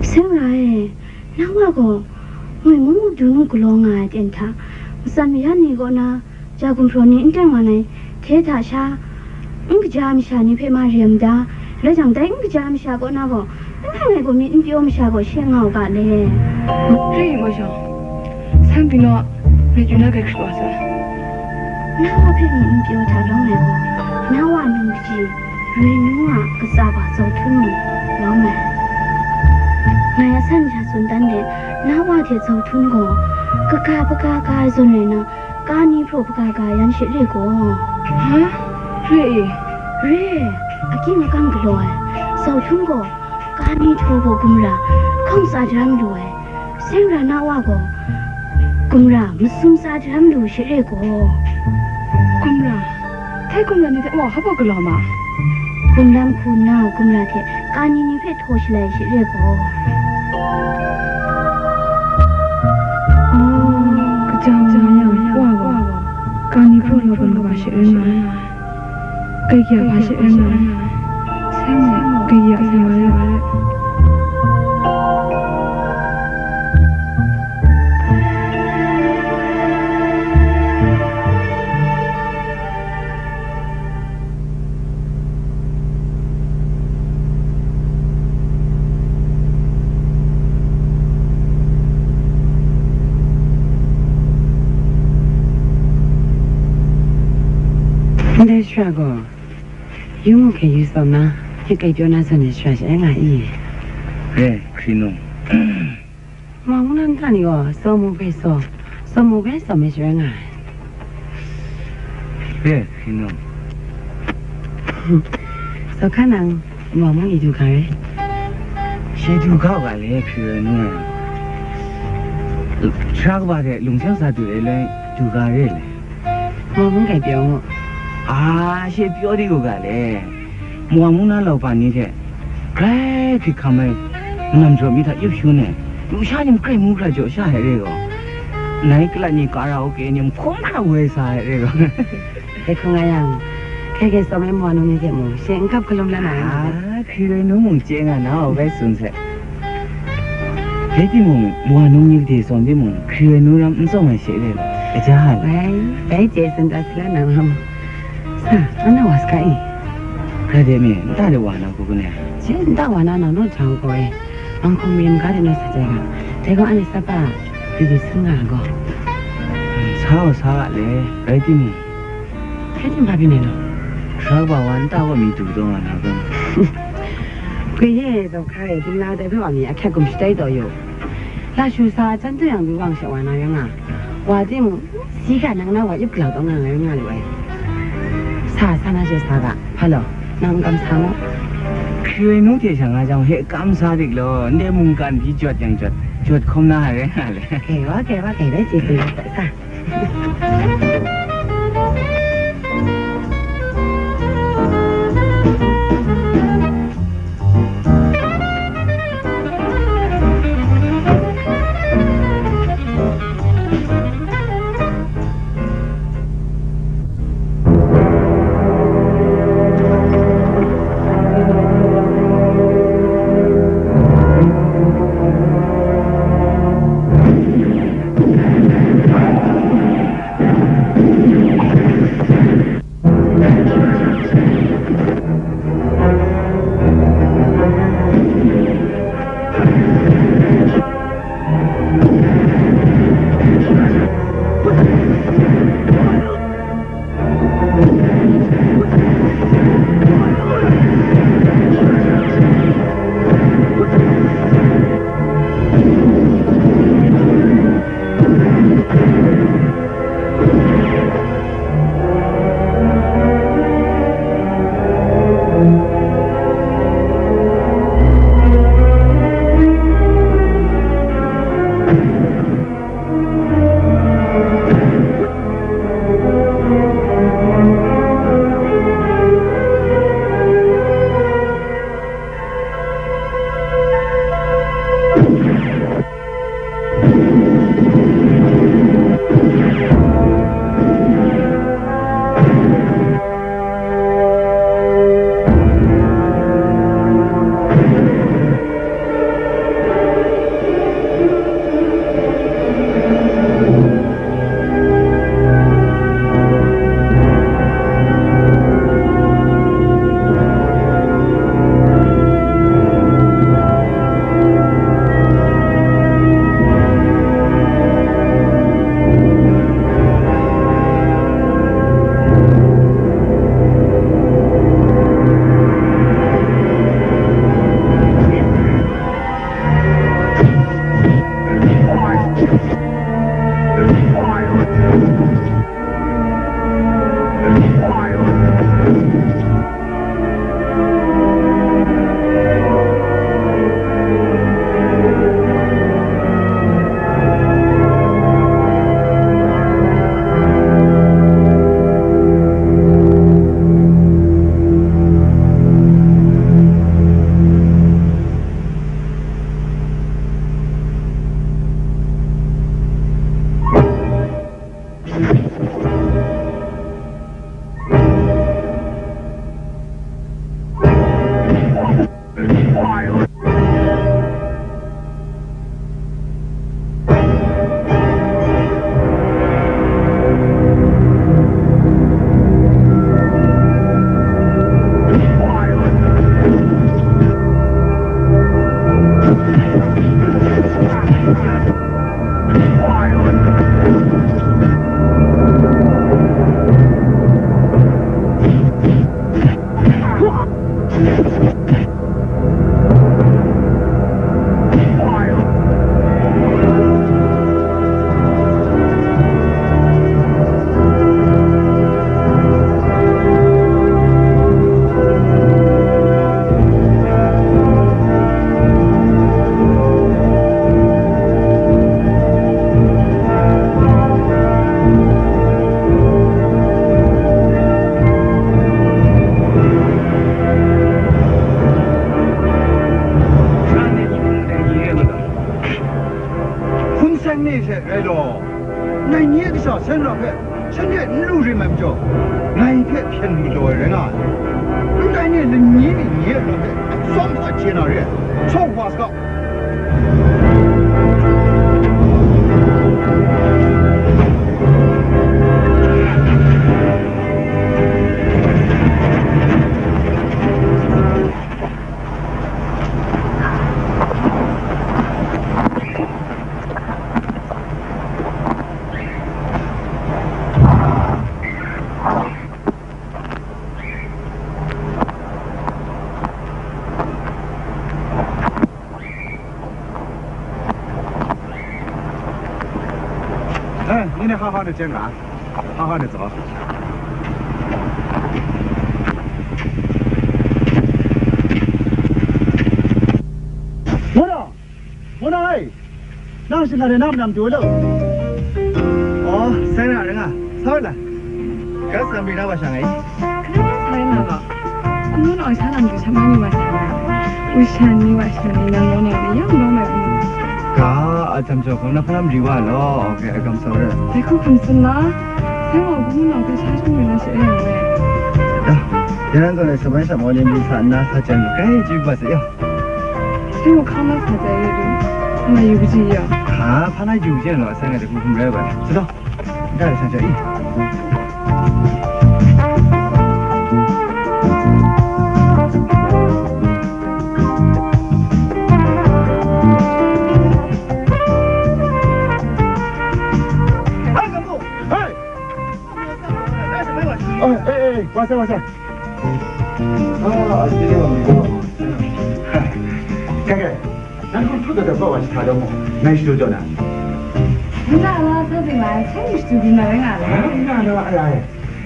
Seng ra e, nang wa gaw ngwi mung du nu galaw nga ai ten hta, matsan mayat ni kaw na ja gumhpraw ni n teng wan ai hte hta sha, n kaja ai masha ni hpe ma rem da, rai jang dai n kaja ai masha kaw na gaw, n hkang ai gaw myit n pyaw masha gaw she nga u ga le. Re ai gaw shawng, san pyi naw, myit yu na grai hkrit wa sa. Na wa hpe myit n pyaw hta lawm ai gaw, na wa num kaji, Renu a katsa ba Zau Htun mung lawm ai. Ngai a san sha tsun dan de, na wa hte Zau Htun gaw, kaga hpaga ga ai zawn rai na, ka ni hpraw hpaga ga yan she re gaw. Ha? Re e? Re, akying akang galaw ai. Zau Htun gaw, ka ni htaw gaw gumra, hkawng tsa daram lu ai. Seng ra na wa gaw, gumra, masum tsa daram lu she re gaw. Gumra? Htai gumra ni hte wa hpa galaw ma? Gumram hku nna gumra hte ka ni ni hpe htaw shalai she re gaw. Oh, kaja ma yang wa gaw, ka ni hpraw law bun kaba she rai nga ai. Kai kya hpa she rai nga ai. Seng gaw, kai kya seng wa rai. Ndai shara gaw, yu mu hkye yu tsawm na, hkye kai pyaw na zawn ai shara she nga i? Re, hkri nung. Mawng nnan hta ni gaw, tsaw mu hpe tsaw, tsaw mu hpe tsaw me shara nga ai. Re, hkri nung. Tsaw hkan nang, mawng mung i du ga re. Shi du ga u ga le, hkri rai nu ai. Sara kaba hte lung seng sa du ai le, du ga re le. Mawng mung kai pyaw mu. A, she pyaw di u ga le. Mawng mung na lauban ni hte grai hkrit hkam ai, nam jaw mi hta yup shu ne, lusha ni makrai mu hkra jaw sha ai re gaw, nai kalat ni karaoke ni hkum hkra woi sa ai re gaw. Dai hkung nga yang, hkrai hkrai tsawm ai mawa num ni hte mung, she n kap hkalum la na rai nga ai. A, hkri rai nu mung chye nga na, o bai tsun sai. Rai timung, mawa num ni gade tsawm timung, hkri rai nu ram n tsawm ai she re gaw, kaja ai. Bai, bai chye tsun ta sala nang lam. Sa, anna wa saga i? Hkra de me, nta de wa na hku ne? Shi nta wa na nang naw jang gaw e, nang hkawng mi maga de naw sa jai ga, dai gaw anhte sapa, du du sun nga ai gaw. Sa gaw sa ga le, rai timung. Hkye htim hpa byin ai law? Sara kaba wa nta gaw mi du taw nga na gaw. Gwi ye, zaw hka e, dingla dai hpe wa mi ahkyep gum shatai taw yu. Lashu sa a jan tu yang, wi wang sha wa na rai nga. Wa timung, si ga nang na wa yup galau taw nga nga rai nga lu ai. Sa, sa na she sa ga, hpa law, nang n kamsa mu. Hkri rai nu hte sha nga jang, he kamsa dik law, ndai mungkan hpyi jawt yang jawt, jawt hkawm na ai rai nga le. Kei wa, kei wa, kei rai chye hpring ai sa. Hpun seng ni hte rai law, ngai ni a kasha seng ra hpe, shanhte n lu rim ai majaw, ngai hpe hpyen lu galaw ai rai nga ai. Ndai ni lani mi ni a lam hpe tsawm hpa chye na re ai. Saw wa saga. Eh, ni ne ha ha de chyen ga, ha ha de zaw. Mona, Mona ai, nang shi na de nang nam du lo. Oh, sai na ring a, sa la. Ka sam ri na wa shang ai. Hkrai nga ga, hkungnu nau sha lam du sha mai ni wa sha nga, wi sha ni wa sha ni nang rawng nang ni yang rawng mai hkungnu. Ga, a jam jaw hkawng na hpalam ri wa law, okay, a gam sau re. Dai hku hkum tsun na, sai wa hkungnu nau hpe sha shung yu na she yang we. Da, ya nan zawn ai sa bai sa maw ni mi sa nna sa jan lu, kai chyu ba sa ya. Sai wa hkang na sa jai ye du, hpa na yu kaji ya. Ha, hpa na yu kaji law, sai nga dai hku hkum rai bai. Sa daw. Dai sa jai. Hai, kamu. Hai. Oh, eh, eh, eh, wa sai, wa sai. Ah, sini wa mi. Kai, kai. Nang hkum hkrup dat dat bau wa shi hta daw mu? Ngai shadu jaw na. Nna la sa ting la, sai shadu byin na rai nga la. Ha? Nna la, ai, ai.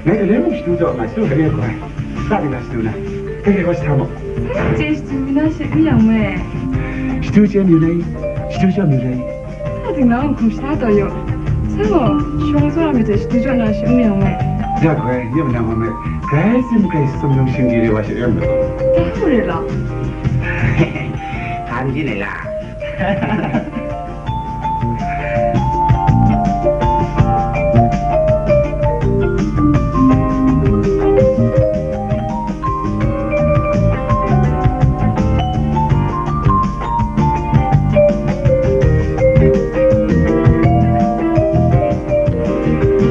Ngai galen mung shadu jaw nga, shadu galen koi. Sa ting la shadu na. Kai, kai, wa shi hta mu. Sai je shadu byin na shi mi yang me. Shadu je mi na i. Shadu jaw mi na i. Sa ting na hkum sha taw yaw. Sai gaw, shawng tsawra myit hte shadu jaw na shi n yang me. Ya hkoi, yu nang wa me, grai tsun grai sumnung shingdi re wa shi n yang me. Dai hku re law. Hkan jin ai la.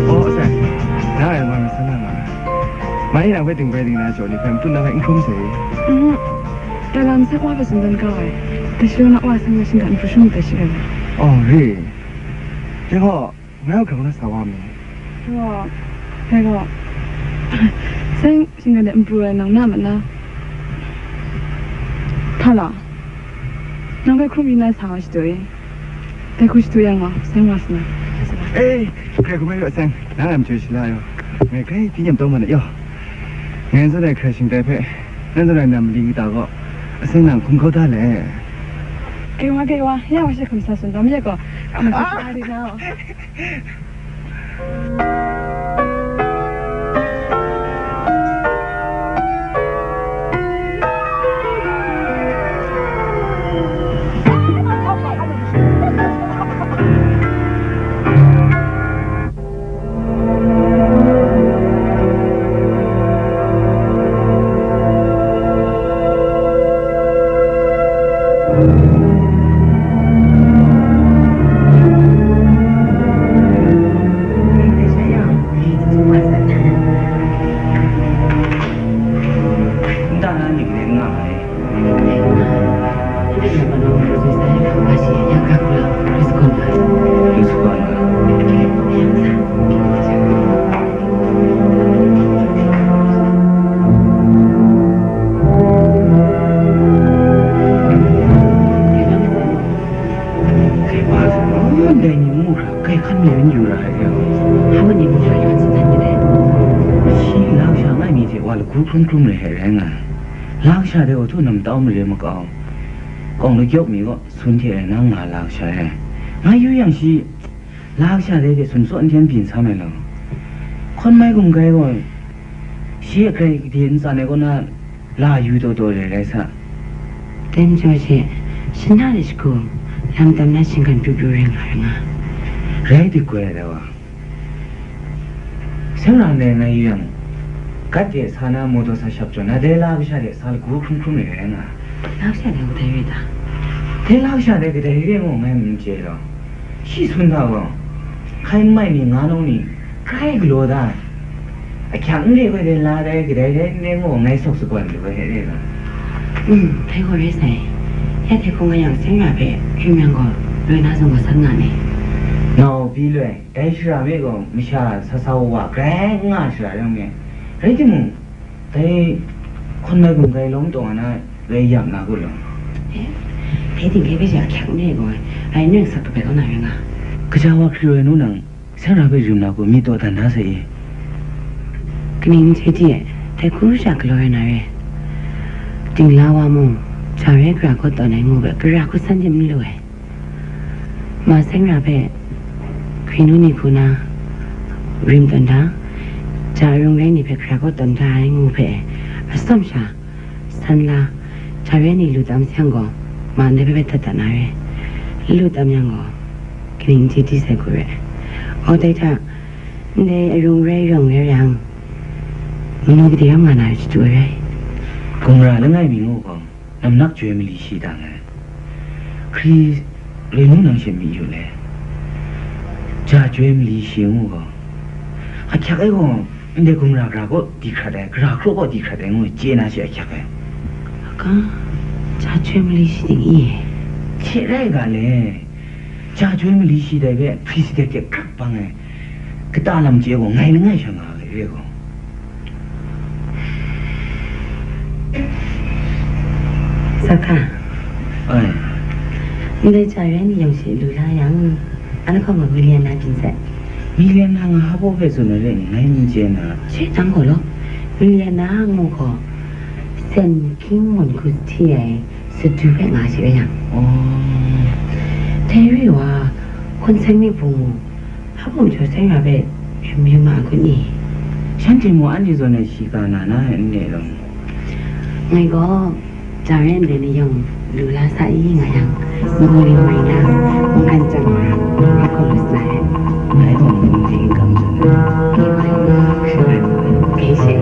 Oh, sai. Na e, mai masan na nga. Mai na hpe dingbai dingna jaw ni hpe, matu na hpe n hkrum sai. Mm. Dai lam sak wa hpe tsun dan kau ai. Dai shaloi na wa seng wa shinggan hpru shung myit dai shi ai. Oh, re. Dai gaw, Ngai a grau na sa wa mi? Gaw, dai gaw, seng shinggan de n pru ai nang na mat na? Hpa la? Nang hpe hkrum yu na sa wa shadu i? Dai hku shadu yang gaw, seng wa sa na. Ei, hkrai hkum rai yaw seng, nang a majaw shala yaw. Ngai grai hpyi nyem taw ma na yaw. Ngai zawn ai hkrai shingtai hpe, nang zawn ai nam mali kata gaw, aseng nang hkum kau da le. Grai wa, grai wa, ya wa she hkum sa tsun taw, mi ya gaw, a majaw shala di na. Hkrum hkrum re ai rai nga ai. La kasha dai gaw htu nam tau mare makau, kawng lakyawp mi gaw sun hte rai nang nga la kasha rai. Ngai yu yang shi, la kasha dai hte sun tsaw n hten byin sa mai law. Hkawn mai gumgai gaw, shi a grai gade ntsan ai kaw na la yu taw taw re rai sa. Dai majaw she, shanhta de shagu, lam tam na shinggan pyu pyu rai nga rai nga. Rai dik goi ai dai wa. Seng ra ndai ngai yu yang, gat de sa na mawdaw sa shap jaw na, dai la kasha de sa lagu hkrum hkrum rai rai nga. La kasha de kadai re ta? Dai la kasha de kadai re ngu ngai n chye law. Shi sun hta gaw, hkai n mai ni, nga nau ni, grai galaw da ai. Ahkyak n re hkoi de la dai, kadai dai n rai ngu ngai sawk sagawn lu ai re ga. Mm, dai gaw rai sai. Ya dai hkung nga yang, seng ra hpe hkrim yang gaw, loi na zawn gaw san nga ni? Nau, bi loi. Dai shara me gaw masha sa sa wa wa grai n nga shara rai nme, rai timung, dai hkawn mai gumgai lawm taw nga na rai yam na gu law. Eh, dai ting hkye hpe sha ahkyak n re gaw, ai n rai sak kabai kau na rai nga. Kaja wa hkri ai nu nang, seng ra hpe rim na gu, myit taw dan da sai i. Kaning n chye di ai, dai hku sha galaw rai na re. Dingla wa mung, ja rai gara kawt tawn ai ngu hpe, gara hku san dim n lu ai. Ma seng ra hpe hkri nu ni hku na rim tawn da, ja arung rai ni hpe hkra kawt tawn da ai ngu hpe, atsawm sha, san la, ja rai ni lu tam sayang gaw, ma ndai hpe hpe dat dat na re. Lu tam yang gaw, kaning n chye di sai hku re. Aw, dai hta, ndai arung rai rawng rai yang, manu gade ram nga na re chyu ai rai. Gumra langai mi ngu gaw, namnak joi mali shi dang ai. Hkri re nu nang she mi yu le. Ja joi mali shi ngu gaw, ahkyak ai gaw, ndai gumra gara kaw di hkrat ai, gara hkraw kaw di hkrat ai ngu chye na she ahkyak ai. Ka, ja joi mali shi ting i? Hte rai ga le. Ja joi mali shi dai hpe hpri sadet de krap bang ai, kata lam chye gaw ngai langai sha nga ai re gaw. Saka. Ai. Ndai ja rai ni yawng shi lu la yang, an hkawng gaw million na byin sai. Million na nga hpa hpe tsun ai re ni, ngai n chye na. She jang gaw law, million na ngu gaw, sen hkying mun hku hti ai, Sadu hpe nga shi rai yang. Oh. Dai re wa, hkawn seng ni bung mu, hpa bung jaw seng ra hpe rim yu ma ai kun ni? Shanhte mung anhte zawn ai shiga na na ai n re law. Ngai gaw, ja rai ndai ni yawng lu la sa i nga yang, ngu ling mai na, n kan chyang hkra, hpa hkawm lu sa ai. Ngai gaw ngu ling kam zawn ai. Kei she.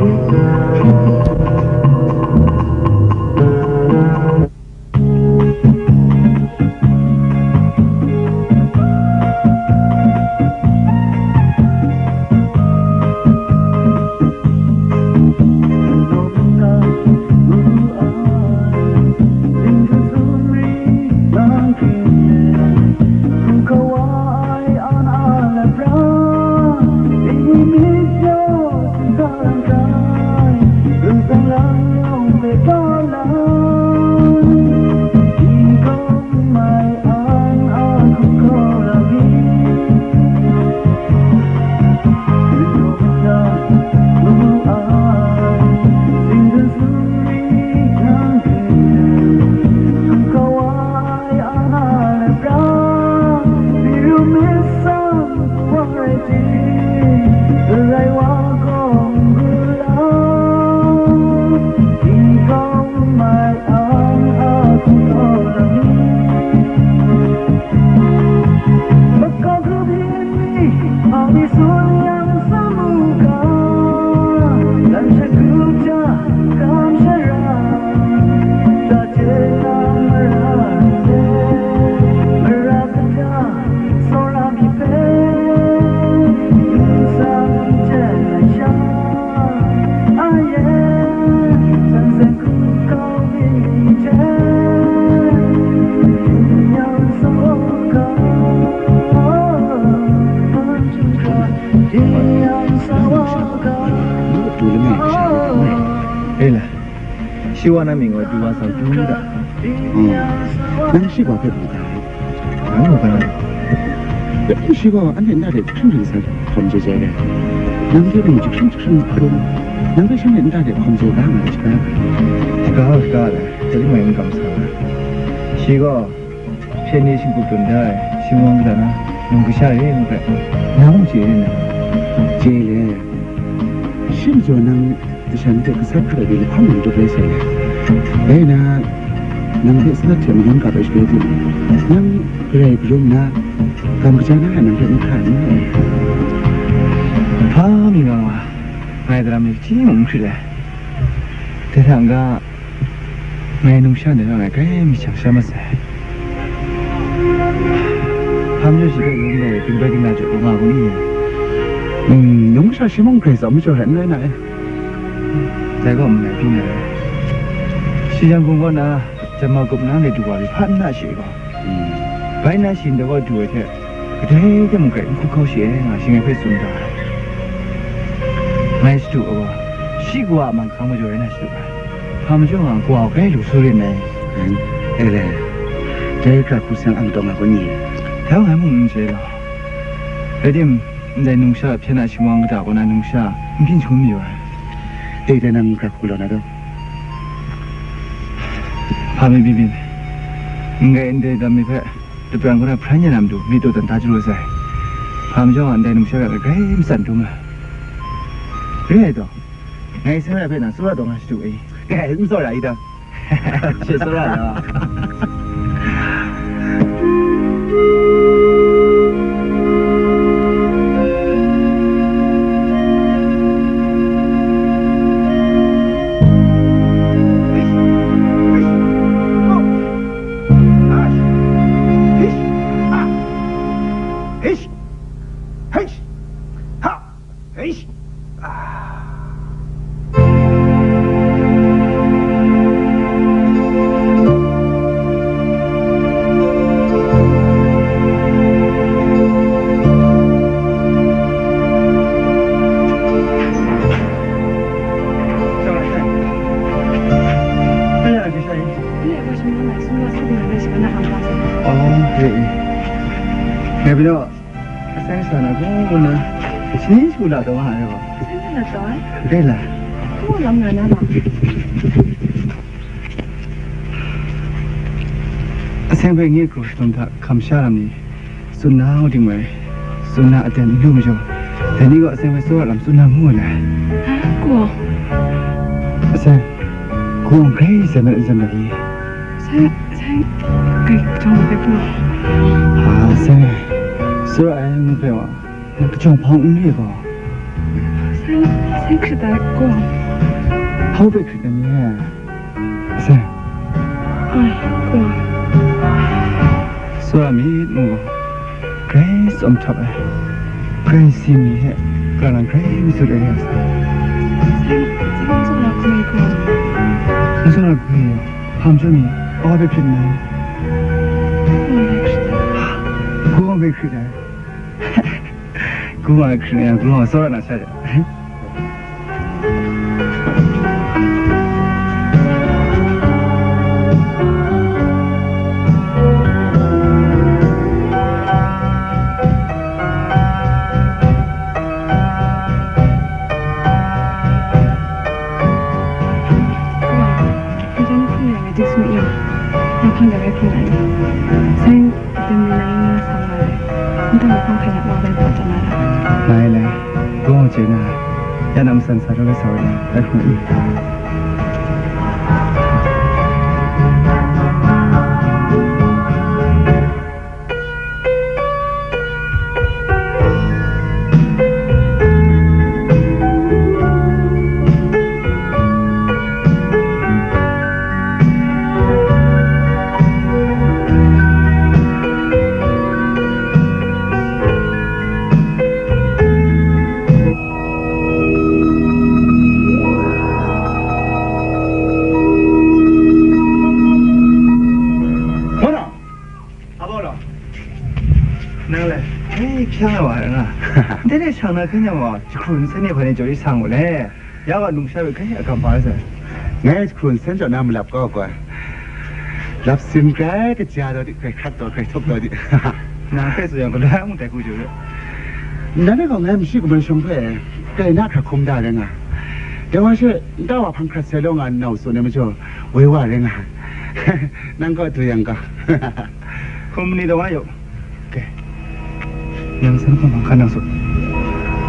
Ela, shi wa na mying gaw du wa sau du da. Nang shi wa hpe du da. Nang wa na. Shi wa anhte nta hte jahkring hkring sa hkawm jai jai re. Nang hte pyi jahkring jahkring hkrum. Nang hpe shanhte nta de hkawm chye ga nga ai shaga? Shaga, shaga le, dai rai n kamsa ai. Shi gaw, hpyen ni shingkup dun da ai, shingwang kata na, num kasha re ngu hpe, nang mung chye re na? Chye le. Shi majaw nang, kasha ni hte gasat hkrat ai ni lahkawng nang tup rai sai le. Dai na, nang hte sanat hte mayun kap ai shaloi hte, nang garai galum na, gam kaja na a nang hpe n hkra n rai. Hpa mi nga nga, ngai daram ni hti mung n hkrit ai. Dai hta n-ga, ngai numsha ndai hpe ngai grai myit shang sha mat sai. Hpa majaw shi hpe ngun dai, bingbai dingna jaw hkrum nga kun i? Hmm, numsha shi mung grai tsawm majaw hte n rai na e. Dai gaw n rai, byin ai. Shi Yangon kaw na, Jama gup na ngai du wa ai hpa n na she gaw. Hmm. Bai na shi ndai gaw du ai hte, kadai hte mung hkrai n hkrup kau shi e, nga shi ngai hpe tsun da ai. Ngai shadu ai gaw, shi kawa a man hkang majaw rai na shadu ai. Hpa majaw nga kawa hkrai lu su rin ai. Hmm. E le, dai hkra hku seng ang tawng ai kun ni? Dai ngai mung n chye law. Rai tim, ndai numsha hpyen a shingwang kata kaw na numsha n byin shangun mayu ai. E, dai nang hkra hku law na taw? Hpa mi byin byin, n-gai ndai dam mi hpe, lapran kaw na hpran ya na matu, mi taw dan da jaru sai. Hpa majaw nga ndai numsha hpe grai matsan dum ai. Re ai taw, ngai Seng Rai hpe nang tsawra taw nga shadu ai. E, n tsawra i ta? She tsawra ya. Ngai pyi naw, a Seng sa na gaw na, shi ni shu la taw nga ai gaw. Seng la taw ai? Dai la. Kaw lam nga na ma? A Seng hpe nye hku shadum hta hkam sha lam ni tsun na u ting mai, tsun na aten n lu majaw, dai ni gaw A Seng hpe tsawra lam tsun na ngu ai le. Kaw. A Seng, hku grai zen mat n zen mat i? Seng, Seng, kai jawng hpe gaw. A Seng, tsawra ai ngu hpe wa, nang kajawng hpang n re gaw. Seng, Seng hkrit ai gaw. Hpa hpe hkrit ai ni e? Seng. Ai, gaw. Tsawra myit mu gaw, grai tsawm htap ai, grai si mi hte, gara lang grai matsut ai ya sa. Seng, Seng tsawra hkrit ai gaw. N tsawra hkrit ai, hpa majaw mi, hpa hpe hkrit nngai? Hpa hpe hkrit ai. Hpa hpe hkrit ai. Hku wa hkrit yang, hku wa tsawra na sha de. Hpa jan hku yang, dik sut yang, yang hpang de rai hpang ai. Seng. Aten mi nang nga sa nga ai, n taw lahkawng hkrai na wa bai baw taw na ra. Lai, lai, gaw chye na, ya na matsan sa rawt ai sa wa na, bai hkrum i. Nang le, hei, hpyi wa nga. Ndai de shang na hkyen yang gaw, jahkrun nsen ni hpa ni jaw di sang u le. Ya gaw, numsha hpe hkyen a kam pa ai sai. Ngai jahkrun nsen jaw na malap kau gaw, lap sin grai kaja taw di, grai hkrat taw, grai htup taw di. Nang hpe tsun yang, galoi mung tai hku jaw re. Nang e gaw ngai mashi kabai shawng hpe, kai na hkra hkum da rai nga. Dai wa she, nta wa hpang hkrat sai law nga nna, wa tsun ai majaw, woi wa rai nga. Nang kaw du yang gaw. Hkum ni taw nga yu. Oke. Nang seng hpang hpang hkan nang sut.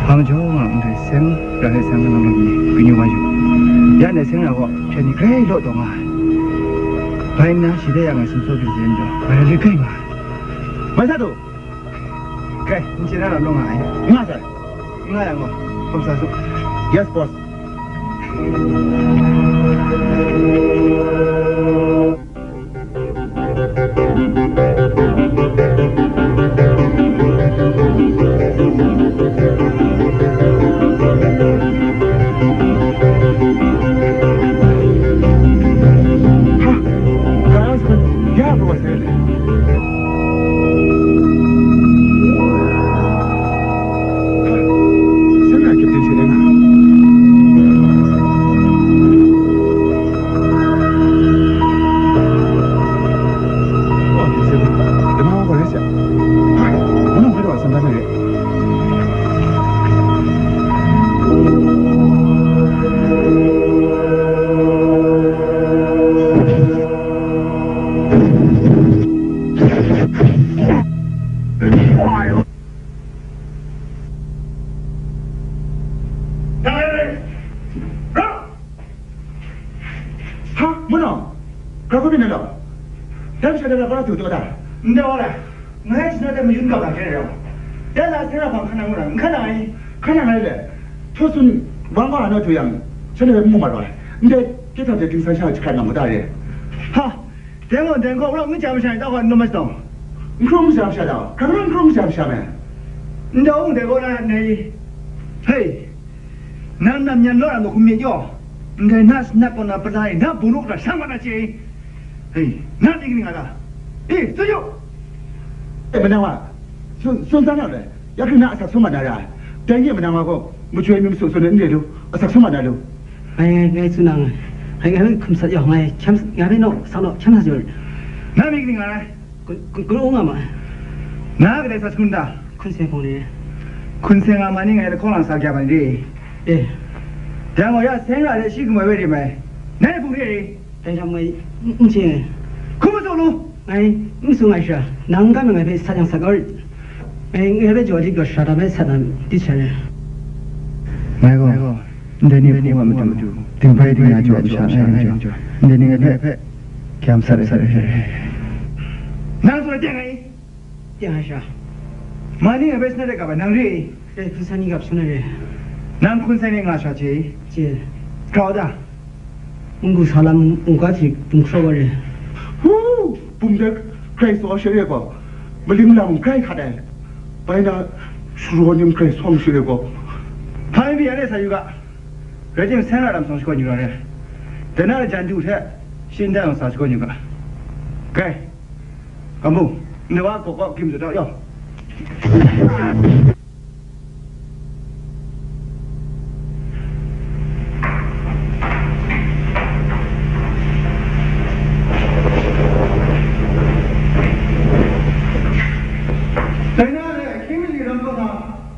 Hpang jaw nga ndai seng, ra ai seng nang nang ni, kanu wa yu. Ya ndai seng ra gaw, hpyen ni grai law taw nga ai. Bai nna, shi de ya ngai sumsaw byin zawn jaw, ngai rai grai nga ai. Mai sa du. Kai, n chye na lam law nga ai. Nga sai. Nga yang gaw, hkum sa su. Yes, boss. Ha, kaya sa, ya, boss. Ha, mung nau, grau kau byin ai law. Dai masha dai na, hpa na du taw da? Ndai wa lai, ngai shi na dai mayun kap na hkyen ai rau. Dai la seng ra hpang hkan na ngu na, n hkan na ai. Hkan na ngai le, htaw tsun wang wa na du yang, shanhte hpe n mu mat wa ai. Ndai, kye hta de dingsa sha jahkrat na ngu ta re. Ha, Deng gaw, deng gaw, wurang n ja masha ni tau gaw n taw ma shadau. N hkrum n ja masha tau? Hkra hkra n hkrum n ja masha me? N tau n deng gaw na, nai. Hei! Nang nam nyan law na hkum myit yaw. Ndai na sanat gaw na pala e, na bung law kata shang mat na chye. Hei! Na ting ning a ta? I, tsun yu! E, manang wa, tsun, tsun san na le? Ya hkring na asak sum mat na ra ai. Dai nye manang wa gaw, machyoi mi masu tsun ai n re lu, asak sum mat na lu. Ngai, ngai, ngai tsun nang, ngai, ngai hpe hkum sat yaw, ngai hkyam, ngai hpe naw, sak naw, hkyam sat yaw. Na myit kaning nga ai? Kun, kun, kun u nga ma ai. Na kadai sa shangun ta? Hkun seng hpung ni. Hkun seng nga ma ni ngai lahkawng lang sa kyam ai ni re. E. Dang gaw ya seng ra de shi kamoi bai rim ai. Nai hpung re re. Dai lam ngai n, n chye ai. Hkum masu lu! Ngai n tsun ai sha, nang n kam yang ngai hpe sat yang sat kau rit. Ngai, ngai hpe jaw lit gaw sara hta bai sat na di sha re. Ngai gaw, ndai ni hpung a matu, dingbai dingya jaw ai masha n rai yang jaw, ndai ni ngai hpe gyam sat ai, sat ai, sat ai. Nang tsun ai teng ai? Teng ai sha. Ma ni ngai hpe sanat de kap ai, nang re i? E, hkun san ni gap shangun ai re. Nang hkun sai ni nga sha chye i? Chye. Grau da? Munggu sa lam mungga hte bum hkraw ai re. Hu! Bum de hkrai tsaw share gaw, maling lam hkrai hkat ai. Bai na, sharaw ning hkrai tsawm share gaw. Hpa mi a re sa yu ga. Rai timung, seng ra lam tsawng shakawn yu ra re. Dai na jan du hte, shi nta yawng sa shakawn yu ga. Kai. Kamu, ndai wa kaw kaw gim zaw yaw. Dai na re, hkying mali lam kaw na,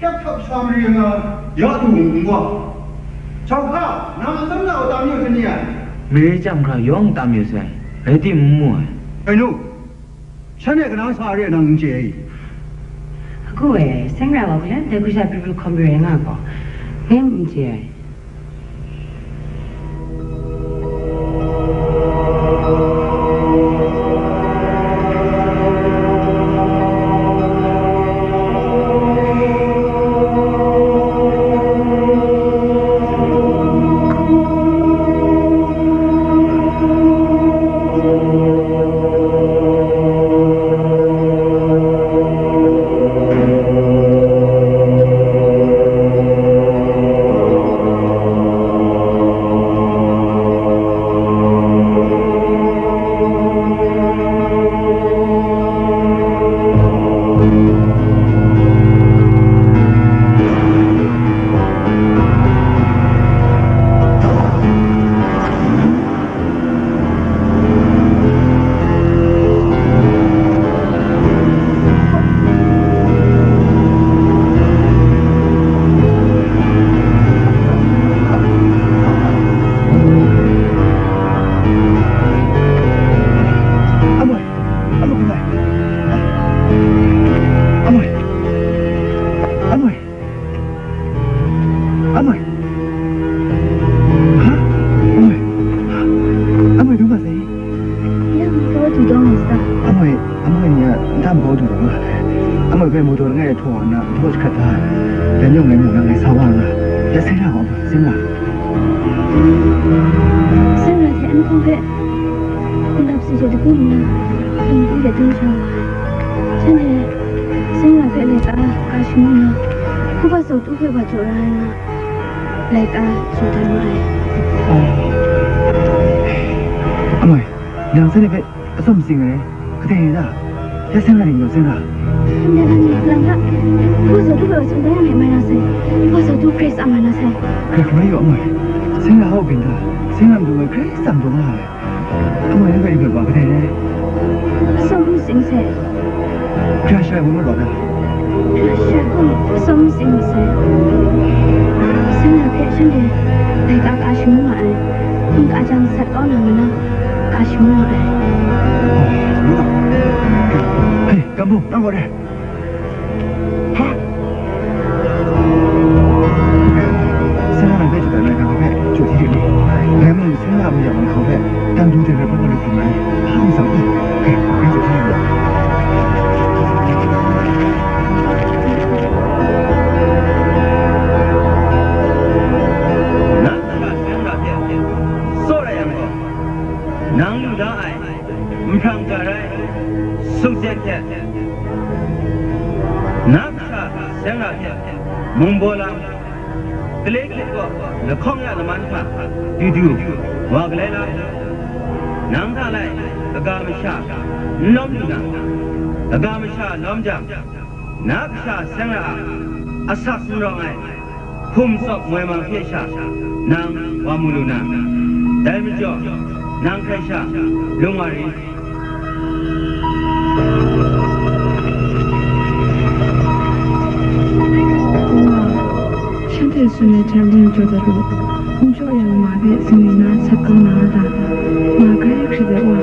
kyap htap sa mari nga, ya du n gaw. Sau hka, nang atsam na wa tam yu sai ni ai? Mare chyam hkra yawng tam yu sai, rai tim n mu ai. Ai nu, shanhte kanau sa re nang n chye ai? Hku e, seng ra wa hku lam dai hku sha pru pru hkawm pru rai nga gaw, ngai n chye ai. Nang gaw du lu nga ai. Amoi hpe mawdaw langai htaw wa nna, nhtawk jahkrat da ai. Dai majaw ngai mung nang ngai sa wa nga. Ya, Seng Ra gaw, Seng Ra. Seng Ra hte n hkawng hpe, n lap si hte dagu nna, hpung hpung de dun sha wa ai. Shanhte, Seng Ra hpe laika ka shangun nna, hku hpa sawtu hpe wa jaw ra ai nga, laika jaw dat ma ai. Amoi, nang shanhte hpe atsawm sing ai, kadai rai ta? Ya Seng Ra ni gaw, Seng Ra. Ndai lam ni, lang ga, hku sawtu gaw sumdan yang myit mai na sai, hku sawtu hkrai tsam ai na sai. Hkrai hkrai yu, amoi. Seng Ra hau byin hta, Seng Ra matu ngai hkrai tsam taw nga ai. Amoi, nang hpe yu mat wa kadai rai? Atsawm n sing sai. Hkra shai wun mat wa ta? Hkra shai gaw, atsawm n sing sai. Seng Ra hpe shanhte laika ka shangun ma ai. Hpung ka jang sat kau na ma na, ka shangun ma ai. Hei, Kam Bung, nang gaw re. Ha? Seng Ra nang hpe jaw dat nna, nang hpe jaw hti rit ni? Ngai mung Seng Ra a majaw nang hpe, dan du de rai hpe, nang lu hkrum na ni? Hpa n tsang i. Hei, ngai jaw hti rit ni? Na kasha Seng Ra hte tsaw rai yang gaw, nang lu da ai, nhprang ja rai, sukjen hte, na kasha Seng Ra hte mung baw lam, gale hkyit kaw lahkawng ya laman hta du du wa galai lam, nang hta lai kaga masha n lawm lu na, kaga masha lawm jang, na kasha Seng Ra a asak n rawng ai, hkum tsawp moi mang hte sha nang wa mu lu na, dai majaw nang hkrai sha lung wa ri? Wa, shanhte tsun ai hte mung jaw dat u. N jaw yang ma hpe singwi na sat kau na a ta? Ma grai hkrit ai wa,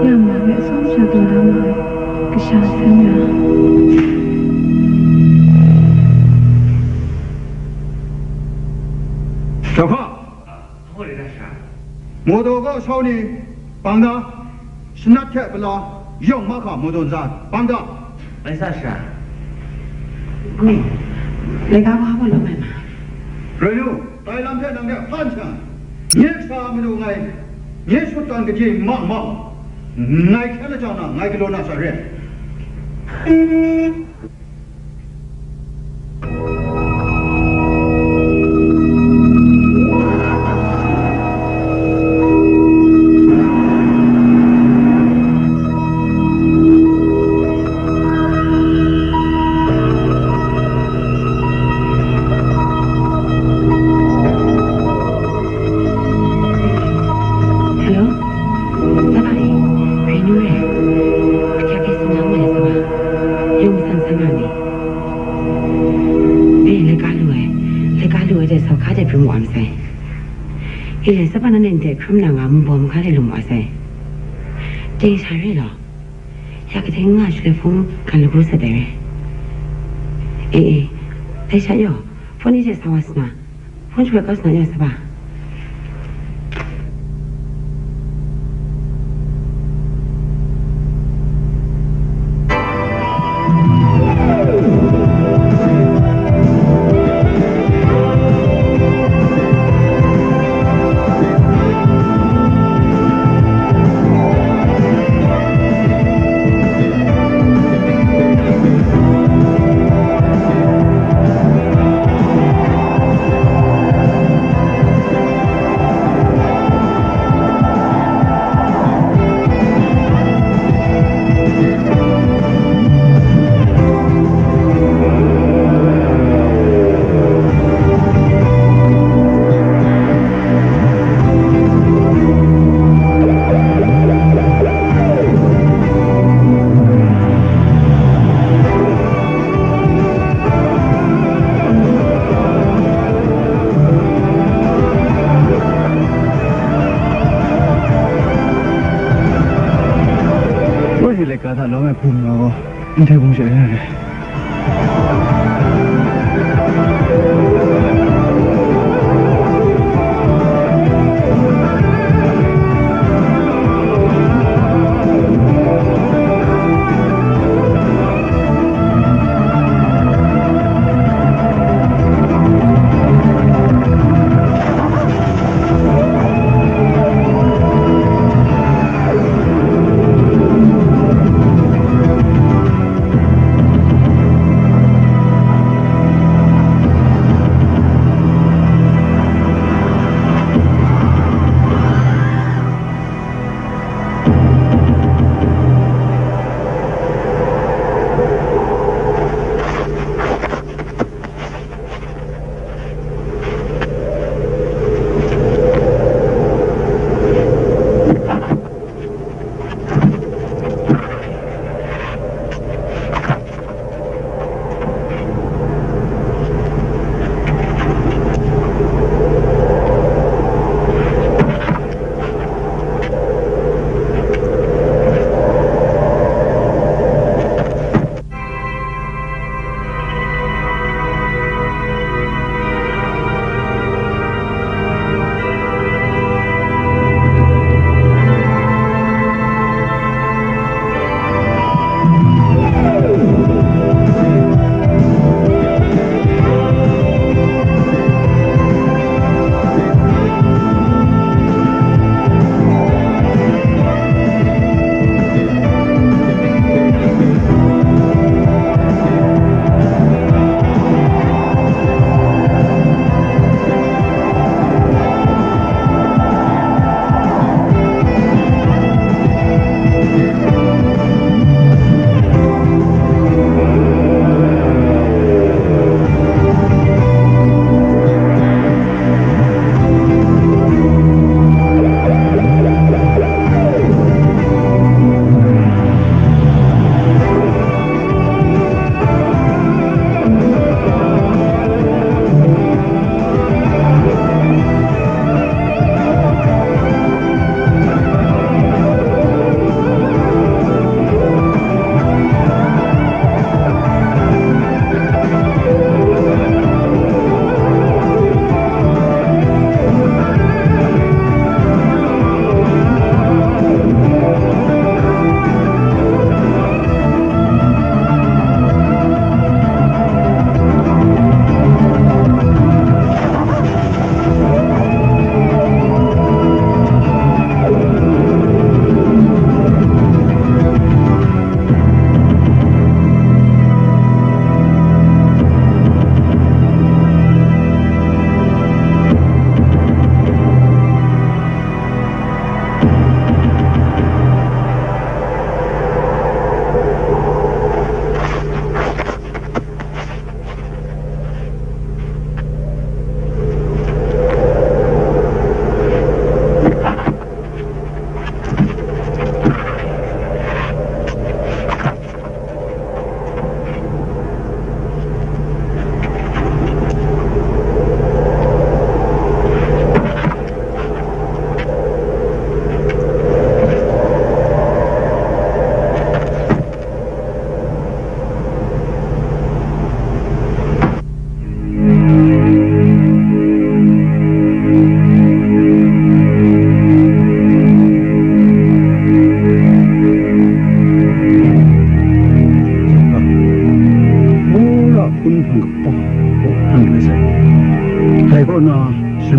ya ma hpe atsawm sha taw la ma ai, kasha Seng Ra. Jauhka, mawdaw kau sau ni, bang da, shanat hte pala, yawng mahka mawdaw ntsa, bang da. Bai sa sha. Gu, laika wa wa lawm ai ma. Rai lu, dai lam hte nang de hpan sha. Nye kasa madu ngai, nye shut tawn kaji ma mau, ngai hkyen lajang na, ngai galaw na sha re. Hello? Saba e, Renu re. Ahkyak e, sinang ma le saba. Yawng san san nga ni? E, laika lu ai. Laika lu ai de, sau hka de pru mu ai masai. E, saba nan e ndai hkrum na nga mung baw mahka de lu mu ai sai. Teng sha re law. Ya kadai nga shaloi hpung kan lagu sat ai re. E, e. Dai sha yaw, hpawt ni de sa wa sa na. Hpawt shaloi kau sa na yaw, saba. Woi, laika hta lawm ai hpung nga gaw, ndai hpung she rai na re.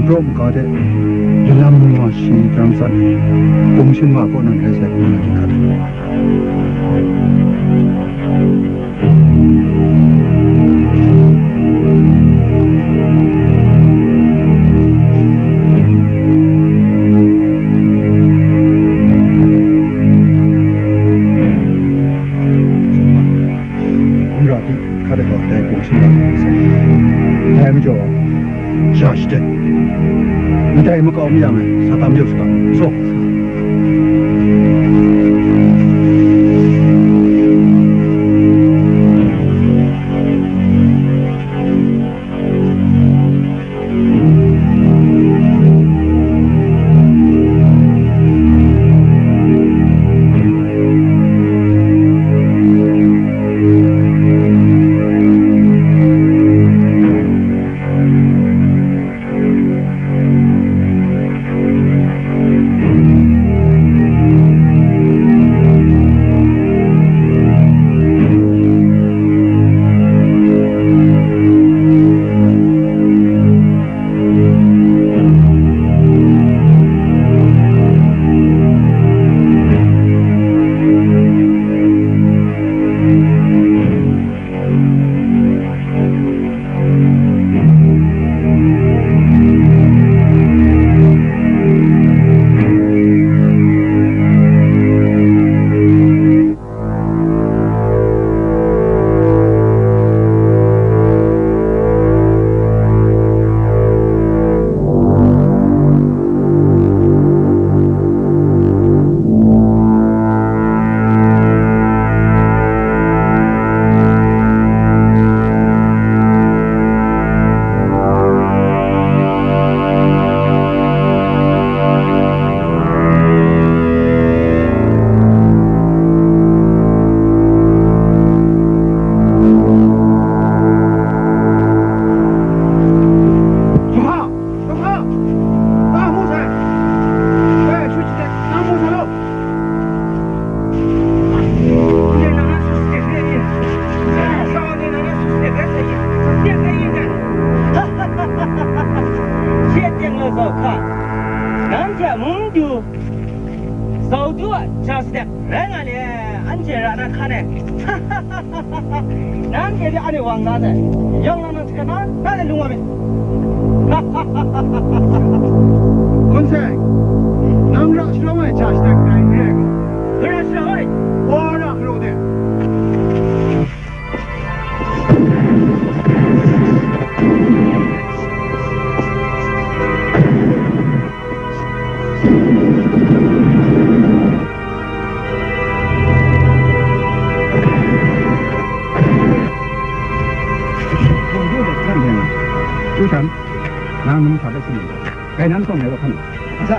Rawt maga de, Yalam mung wa shi Jaramsan, Bungsin wa kaw nan rai sai, hpung na di hkat ai. N ra di, hkat ai gaw, dai Bungsin wa hpung sai. Dai majaw, sha shaden. Ndai makau mayang e, sa tam jau saga. Saw. Nanhte a mundu, Zautu a ja sadek rai nga le, anhte ra na hkan ai. Nanhte de anhte wang na sai. Yawng lang nang hkana, na de lung wa myit. Kun sai, nang ra sharawng ai ja shadang dai n re ai gaw. Gara sharawng ai. Wa ra hkaraw de. Nang nang sa da sini. Kai nan kong ne wa kan. Asa.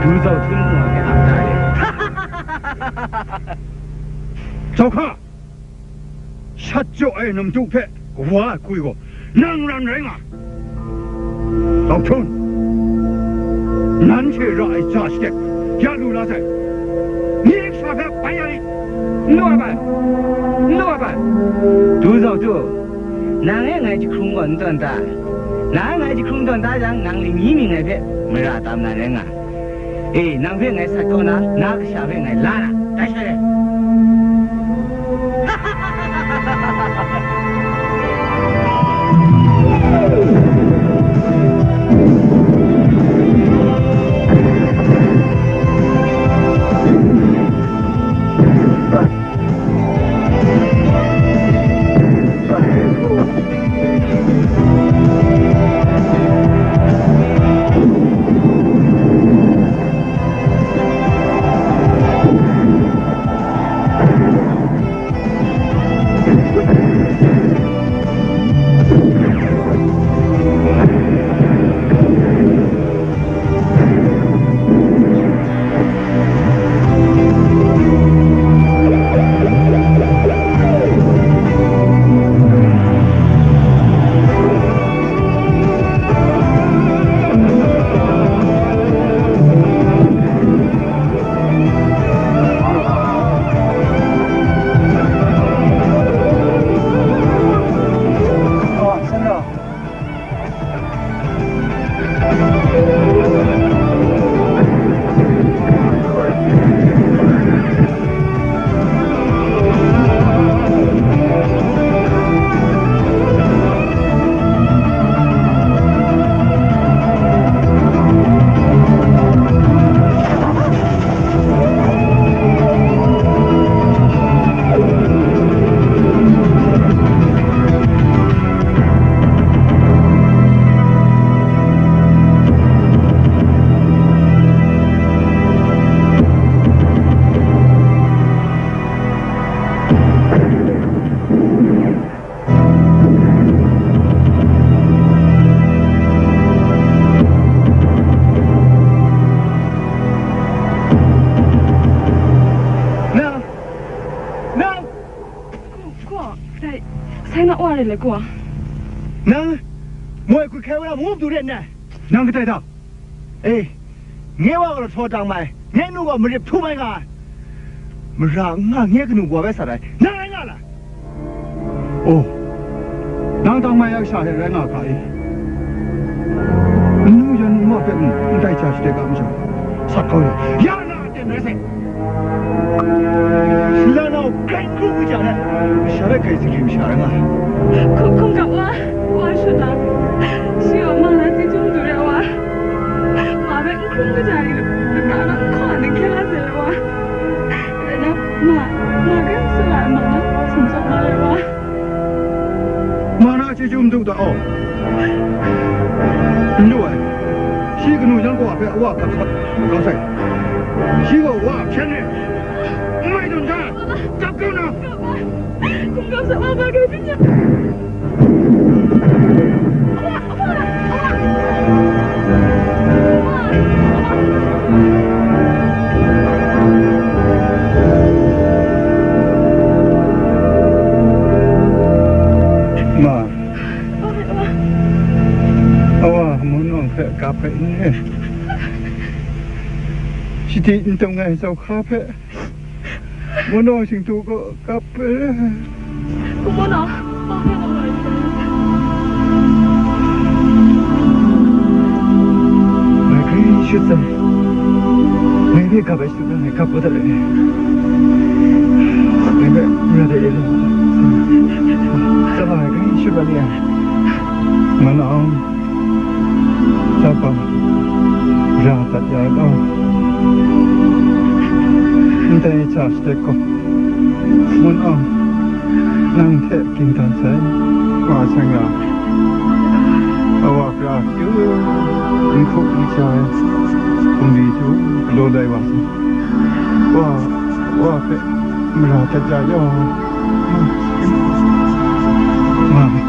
Du Zau Htun ngu ai ap da re. Zau Hka, shat jaw ai nam du hpe wa ai hku gaw, nang ran rai nga ai. Zau Htun, nan hte ra ai ja shadek ya lu la sai. Ni kasha hpe bai ya i. N lu ai bai, n lu ai bai. Du Zau Htun, nang e ngai jahkrung gaw n tawn ta? Nang e ngai jahkrung tawn ta jang, nang ling mi mying ai hpe mara tam na rai nga ai. E, nang hpe ngai sat kau na, na kasha hpe ngai la na, dai sha re. Nang! Nang! Ko, ko, dai, sai na wa re le, ko. Nang, moi hkut hkai wa na, mu matu re nngai. Nang kadai da? E, nye wa gaw lahtaw dang mai, nye nu gaw marip htu mai nga ai. Mara n nga, nye kanu wa bai sat ai, nang rai nga la? Oh, nang dang mai ai kasha hte rai nga ga i? Nnu yan nwa hpe n, ndai ja shadek a majaw, sat kau ya, ya na aten rai sai. Sula nau grai hkru hkru ja ai, masha hpe grai zingrim masha rai nga ai. Hkum, hkum ga wa, wa shut la. Shi gaw ma na chyeju madu re wa. Ma hpe n hkrum kaja ai, lata na n hkaw ai, n hkyen la sai wa. Rai na, ma, ma hpe sula ai ma na, sumsawk ma rai wa. Ma na chyeju madu da aw. N lu ai. Shi kanu yan kaw hpe a wa hkap sat kau sai. Shi gaw wa hpyen re. N mai tawn ga, kap kau na. Hkum kau sa wa, wa ga byin ya. Ma, awa, Mun Awng hpe kap hpe n re. Shadi n tong ai Zau Hka hpe Mun Awng Shingtu gaw kap hpe. Mun Awng, ngai grai shut sai. Ngai hpe kap ai Ngai kap kau dat ai. Ngai hpe ra de e law. Tsawra ai grai shut wa ni ai. Ngan ang tsawra ra dat ya ai law. Ndai ja shadek gaw, Mun Awng, nang hte ging dan sai, wa sai nga. Awa pra kyu, n hkup n sha ai, hpung di htu galaw lai wa sai. Wa, wa hpe mara dat ya yaw. Ma, ma.